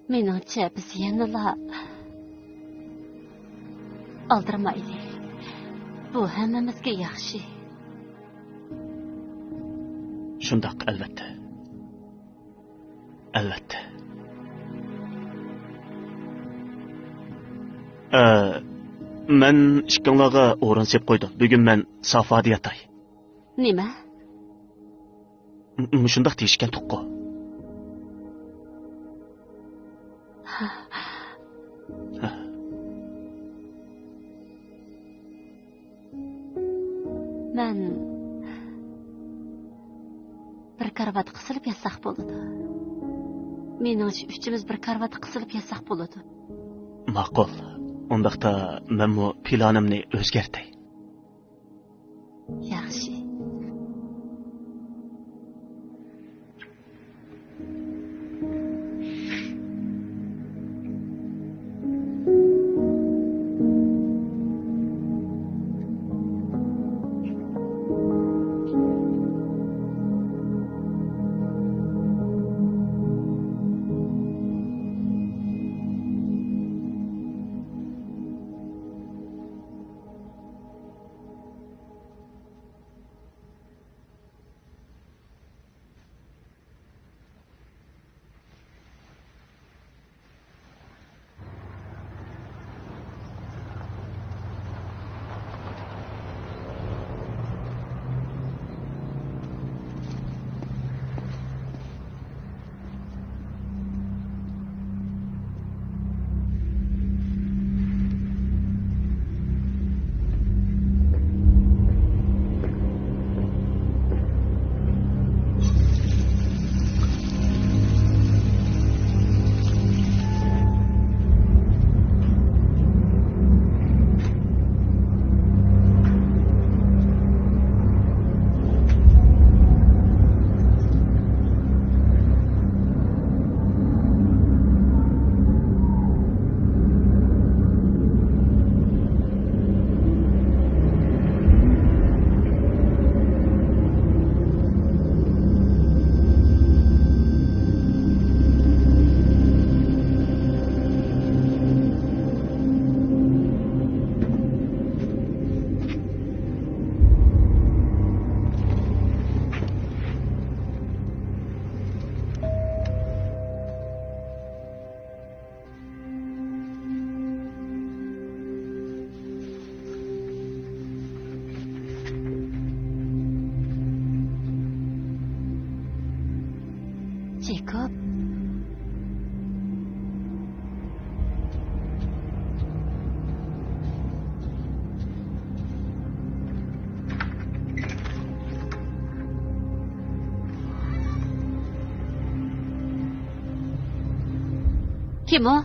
مېنىڭچە، بىز يەنىلا ئالدىرىمايلى. بۇ ھەممىمىزگە ياخشى. شۇنداق، ئەلۋەتتە. ئەلۋەتتە. ئە، مەن ئىككىڭلارغا ئورۇن سېلىپ قويدۇم. بۈگۈن مەن سافادا ياتاي. نېمە؟ م-، مۇشۇنداق دېيىشكەنتۇققۇ. مەن بىر كارىۋاتقا قىسىلىپ ياتساق بولىدۇ. مېنىڭچە، ئۈچىمىز بىر كارىۋاتقا قىسىلىپ ياتساق بولىدۇ. ماقۇل. ئۇنداقتا مەنمۇ پىلانىمنى ئۆزگەرتەي. ياخشى. جېكوب. كىم ئۇ؟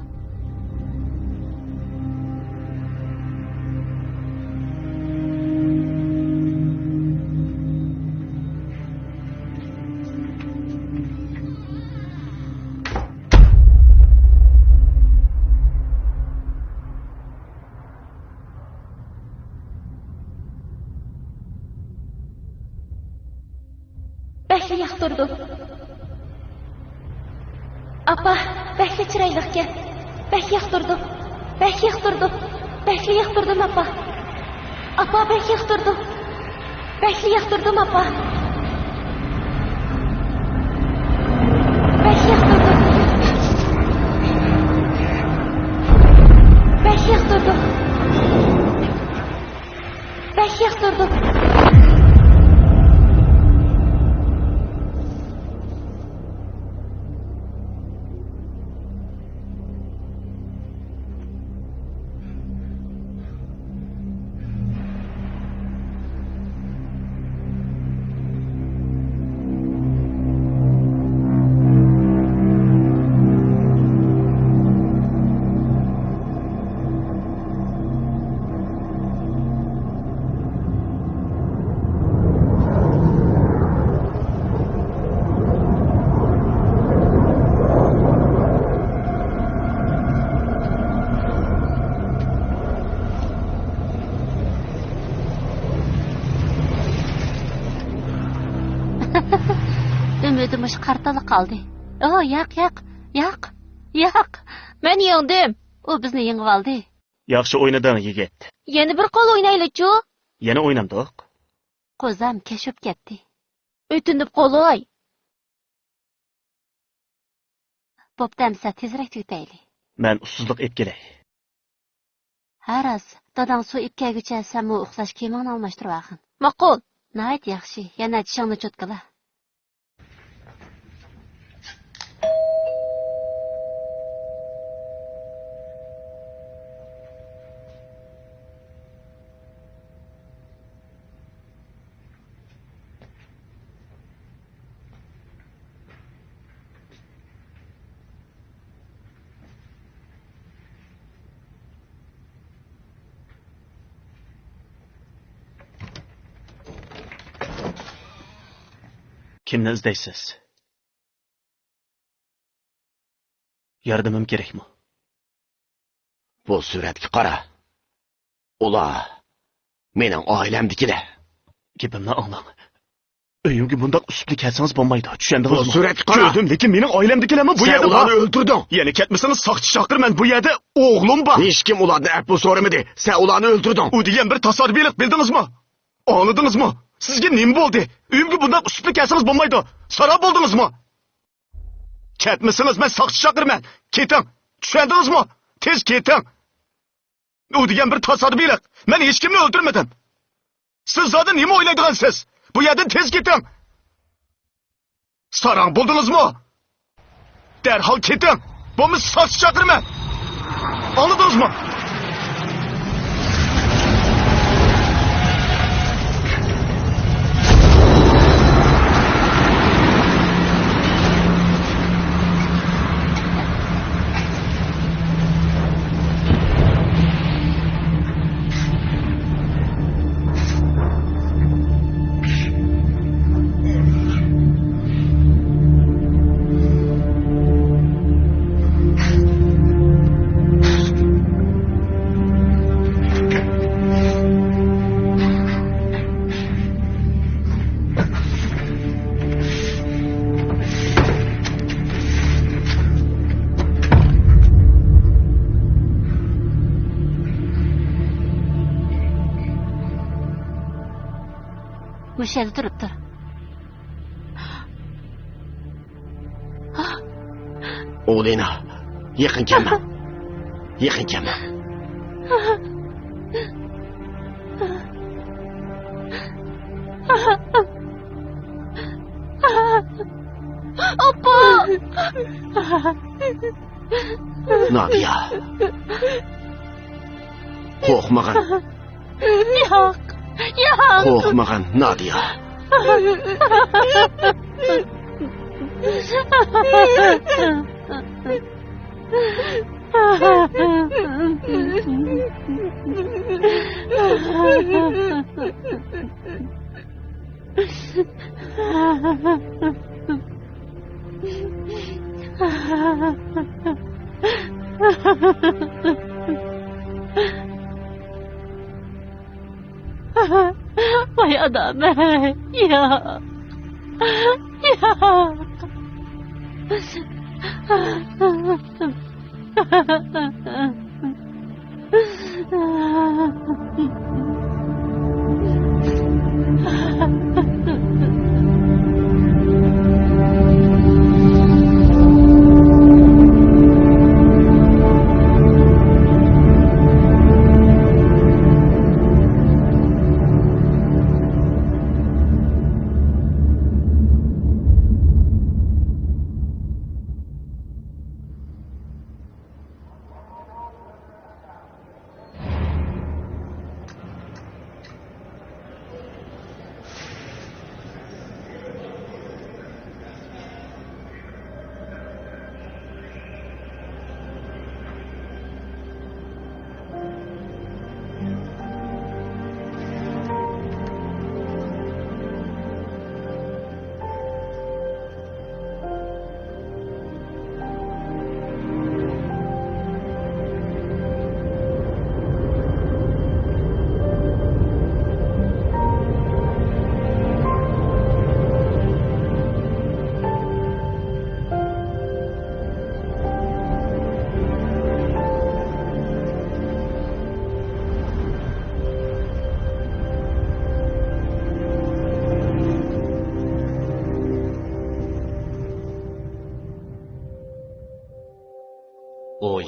بەكلا ياقتۇردۇم. ئاپا، بەكلا چىرايلىقكەن. بەك ياقتۇردۇم. بەك ياقتۇردۇم. بەكلا ياقتۇردۇم، ئاپا. ئاپا، بەك ياقتۇردۇم. بەكلا ياقتۇردۇم، ئاپا. بەك ياقتۇردۇم. بەك ياقتۇردۇم. بەك ياقتۇردۇم. ئۈمىدىم مۇشۇ قارتالا قالدى. ئو، ياق، ياق، ياق، ياق. مەن يەڭدىم. ئۇ بىزنى يېڭىۋالدى. ياخشى ئوينىدىڭ، يىگىت. يەنە بىر قول ئوينايلىچۇ؟ يەنە ئوينامدۇق؟ قوزام كەشۈپ كەتتى. ئۆتۈنۈپ قولاي. بوپتۇ، ئەمسە تېزرەك تۈگىتەيلى. مەن ئۇسسۇزلۇق ئېلىپ كېلەي. ھە راست، داداڭ سۇ ئېلىپ كەلگۈچە سەنمۇ ئۇخلاش كىيىمىڭنى ئالماشتۇرۇۋالغىن. ماقۇل. ناھايىتى ياخشى، يەنە چىشىڭنى چوتكىلا. كىمنى ئىزدەيسىز؟ ياردىمىم كېرەكمۇ؟ بۇ سۈرەتكە قارا. ئۇلار مېنىڭ ئائىلەمدىكىلەر. گېپىمنى ئاڭلاڭ. ئۆيۈمگە بۇنداق ئۈسۈپلا كەلسىڭىز بولمايدۇ. چۈشەندىڭىزمۇ؟ بۇ سۈرەتكە قارا. كۆردۈم، لېكىن مېنىڭ ئائىلەمدىكىلەرمۇ بۇ يەردە بار. سەن ئۇلارنى ئۆلتۈردۈڭ. يەنە كەتمىسىڭىز ساقچى چاقىرىمەن. بۇ يەردە ئوغلۇم بار. ھېچكىم ئۇلاردىن ئەپۇ سورىمىدى. سەن ئۇلارنى ئۆلتۈردۈڭ. ئۇ دېگەن بىر تاسادىپىيلىق، بىلدىڭىزمۇ؟ ئاڭلىدىڭىزمۇ؟ سىزگە نېمە بولدى؟ ئۆيۈمگە بۇنداق ئۈسۈپلا كەلسىڭىز بولمايدۇ. ساراڭ بولدىڭىزمۇ؟ كەتمىسىڭىز مەن ساقچى چاقىرىمەن. كېتىڭ. چۈشەندىڭىزمۇ؟ تېز كېتىڭ. ئۇ دېگەن بىر تاسادىپىيلىق. مەن ھېچكىمنى ئۆلتۈرمىدىم. سىز زادى نېمە ئويلايدىغانسىز؟ بۇ يەردىن تېز كېتىڭ. ساراڭ بولدىڭىزمۇ؟ دەرھال كېتىڭ. بولمىسا ساقچى چاقىرىمەن. ئاڭلىدىڭىزمۇ؟ مۇشۇ يەردە تۇرۇپ تۇر. ئولىنا، يېقىن كەلمەڭ. يېقىن كەلمەڭ. ئاپا! نادىيە. قورقمىغىن. ياق، ياق. قورقمىغىن، نادىيە. ۋاي ئانام، ياق، ياق.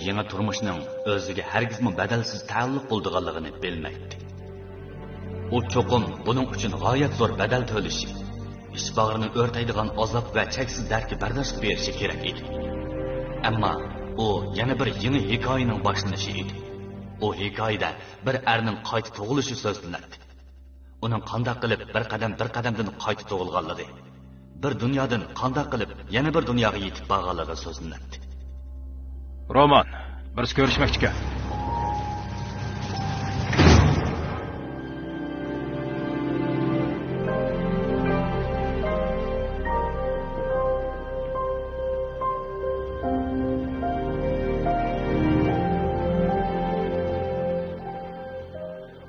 يېڭى تۇرمۇشنىڭ ئۆزىگە ھەرگىزمۇ بەدەلسىز تەئەللۇق بولىدىغانلىقىنى بىلمەيتتى. ئۇ چوقۇم بۇنىڭ ئۈچۈن غايەت زور بەدەل تۆلىشى، ئىچ باغرىنى ئۆرتەيدىغان ئازاب ۋە چەكسىز دەردكە بەرداشلىق بېرىشى كېرەك ئىدى. ئەمما ئۇ يەنە بىر يېڭى ھېكايىنىڭ باشلىنىشى ئىدى. ئۇ ھېكايىدە بىر ئەرنىڭ قايتا تۇغۇلۇشى سۆزلىنەتتى. ئۇنىڭ قانداق قىلىپ بىر قەدەم بىر قەدەمدىن قايتا تۇغۇلغانلىقى، بىر دۇنيادىن قانداق قىلىپ يەنە بىر دۇنياغا يېتىپ بارغانلىقى سۆزلىنەتتى. رومان، بىرسى كۆرۈشمەكچىكەن.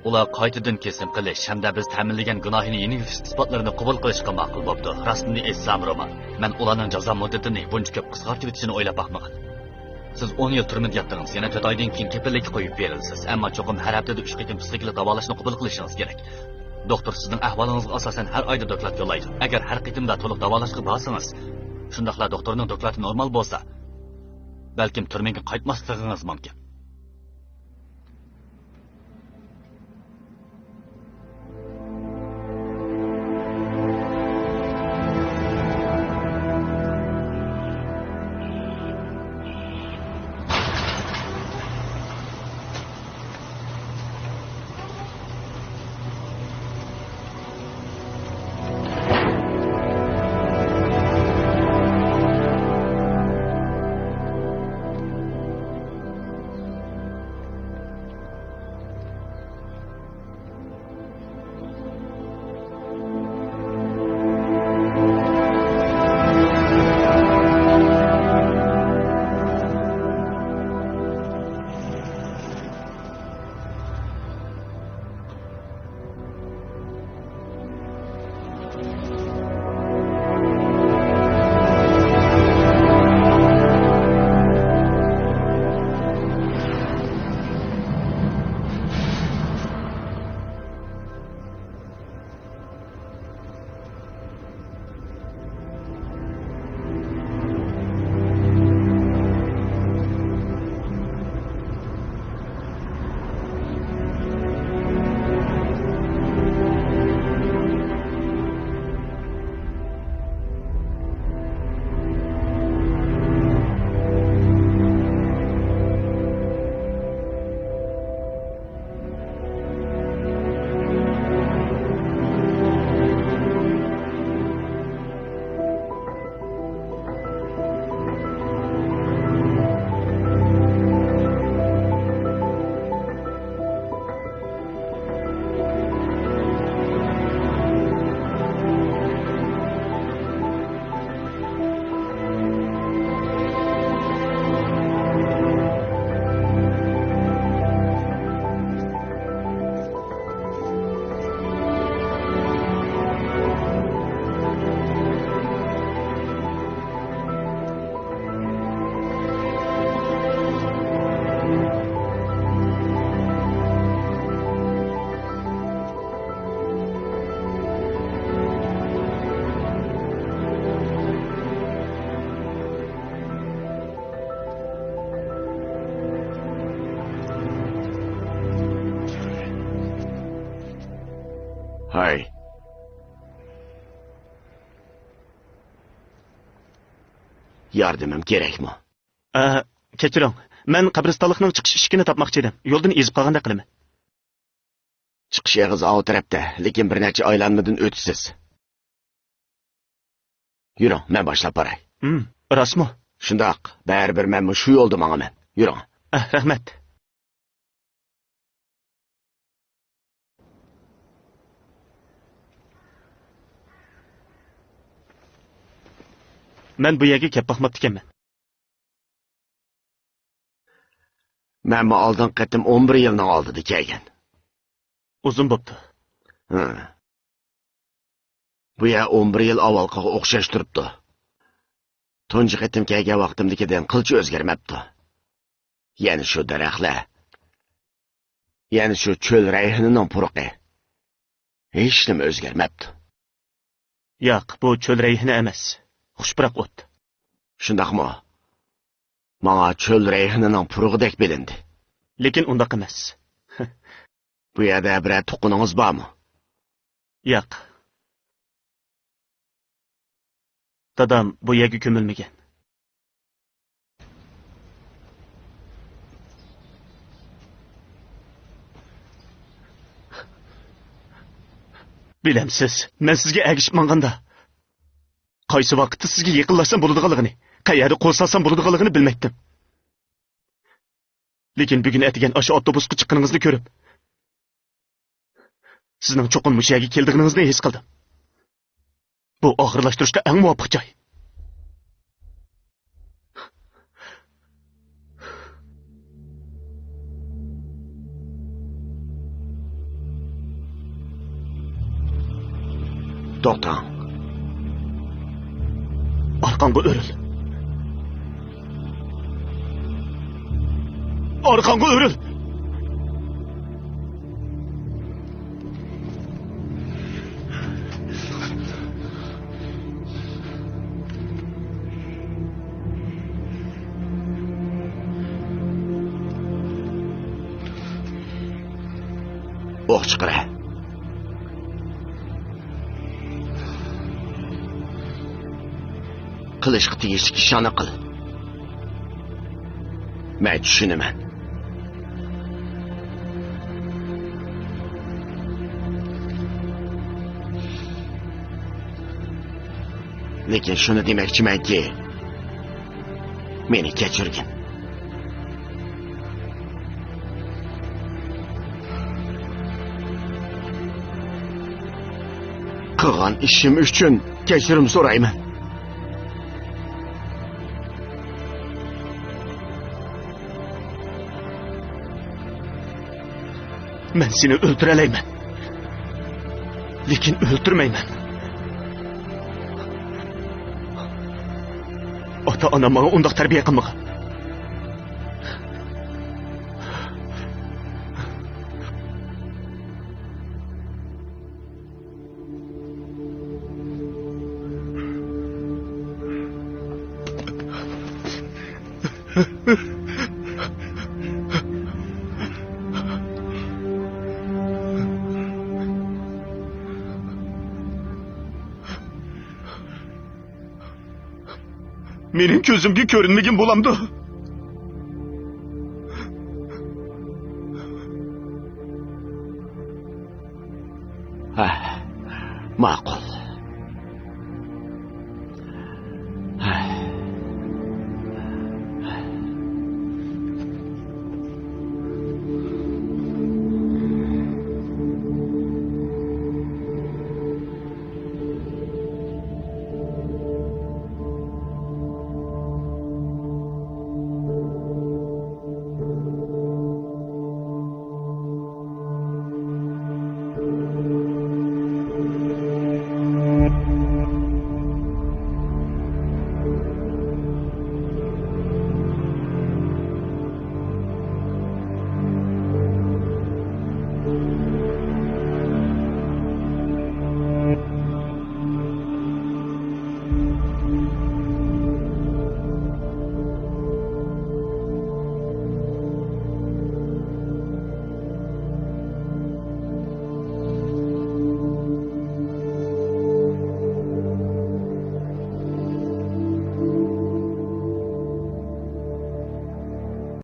ئۇلار قايتىدىن كېسىم قىلىش ھەمدە بىز تەمىنلىگەن گۇناھىنى يېنىك ئىسپاتلىرىنى قوبۇل قىلىشقا ماقۇل بوپتۇ. راستىنى ئېيتسام، رومان، مەن ئۇلارنىڭ جازا مۇددىتىنى بۇنچە كۆپ قىسقارتىۋېتىشىنى ئويلاپ باقمىغان. سىز ئون يىل تۈرمىدە ياتتىڭىز، يەنە تۆت ئايدىن كېيىن كېپىللىككە قويۇپ بېرىلىسىز. ئەمما چوقۇم ھەر ھەپتىدە ئۈچ قېتىم پسىخىكىلىق داۋالاشنى قوبۇل قىلىشىڭىز كېرەك. دوختۇر سىزنىڭ ئەھۋالىڭىزغا ئاساسەن ھەر ئايدا دوكلات يوللايدۇ. ئەگەر ھەر قېتىمدا تولۇق داۋالاشقا بارسىڭىز، شۇنداقلا دوختۇرنىڭ دوكلاتى نورمال بولسا، بەلكىم تۈرمىگە قايتماسلىقىڭىز مۇمكىن. ھاي. ياردىمىم كېرەكمۇ؟ ئە، كەچۈرۈڭ. مەن قەبرىستانلىقنىڭ چىقىش ئىشىكىنى تاپماقچى ئىدىم. يولدىن ئېزىپ قالغاندەك قىلىمەن. چىقىش ئېغىزى ئاۋۇ تەرەپتە، لېكىن بىر نەچچە ئايلانمىدىن ئۆتىسىز. يۈرۈڭ، مەن باشلاپ باراي. ھىم، راستمۇ؟ شۇنداق، بەرىبىر مەنمۇ شۇ يولدا ماڭىمەن. يۈرۈڭ. ئەھ، رەھمەت. مەن بۇ يەرگە كەپ باقماپتىكەنمەن. مەنمۇ ئالدىنقى قېتىم ئون بىر يىلنىڭ ئالدىدا كەلگەن. ئۇزۇن بوپتۇ. ھە. بۇ يەر ئون بىر يىل ئاۋۋالقىغا ئوخشاش تۇرۇپتۇ. تۇنجى قېتىم كەلگەن ۋاقتىمدىكىدىن قىلچە ئۆزگەرمەپتۇ. يەنە شۇ دەرەخلەر، يەنە شۇ چۆل رەيھىنىنىڭ پۇرىقى. ھېچنېمە ئۆزگەرمەپتۇ. ياق، بۇ چۆل رەيھىنى ئەمەس. خۇش پۇراق ئوت. شۇنداقمۇ؟ ماڭا چۆل رەيھىنىنىڭ پۇرىقىدەك بىلىندى. لېكىن ئۇنداق ئەمەس. بۇ يەردە بىرەر تۇغقىنىڭىز بارمۇ؟ ياق. دادام بۇ يەرگە كۆمۈلمىگەن. بىلەمسىز، مەن سىزگە ئەگىشىپ ماڭغاندا، قايسى ۋاقىتتا سىزگە يېقىنلاشسام بولىدىغانلىقىنى، قەيەردە قول سالسام بولىدىغانلىقىنى بىلمەيتتىم. لېكىن بۈگۈن ئەتىگەن ئاشۇ ئاپتوبۇسقا چىققىنىڭىزنى كۆرۈپ، سىزنىڭ چوقۇم مۇشۇ يەرگە كېلىدىغىنىڭىزنى ھېس قىلدىم. بۇ ئاخىرلاشتۇرۇشتا ئەڭ مۇۋاپىق جاي. توختاڭ. ئارقاڭغا ئۆرۈل. ئارقاڭغا ئۆرۈل. ئوق چىقىرە. قىلىشقا تېگىشلىك ئىشلارنى قىل. مەن چۈشىنىمەن. لېكىن شۇنى دېمەكچىمەنكى، مېنى كەچۈرگىن. قىلغان ئىشىم ئۈچۈن كەچۈرۈم سورايمەن. مەن سېنى ئۆلتۈرەلەيمەن. لېكىن ئۆلتۈرمەيمەن. ئاتا-ئانام ماڭا ئۇنداق تەربىيە قىلمىغان. مېنىڭ كۆزۈمگە كۆرۈنمىگىن بولامدۇ؟ ھە، ماقۇل.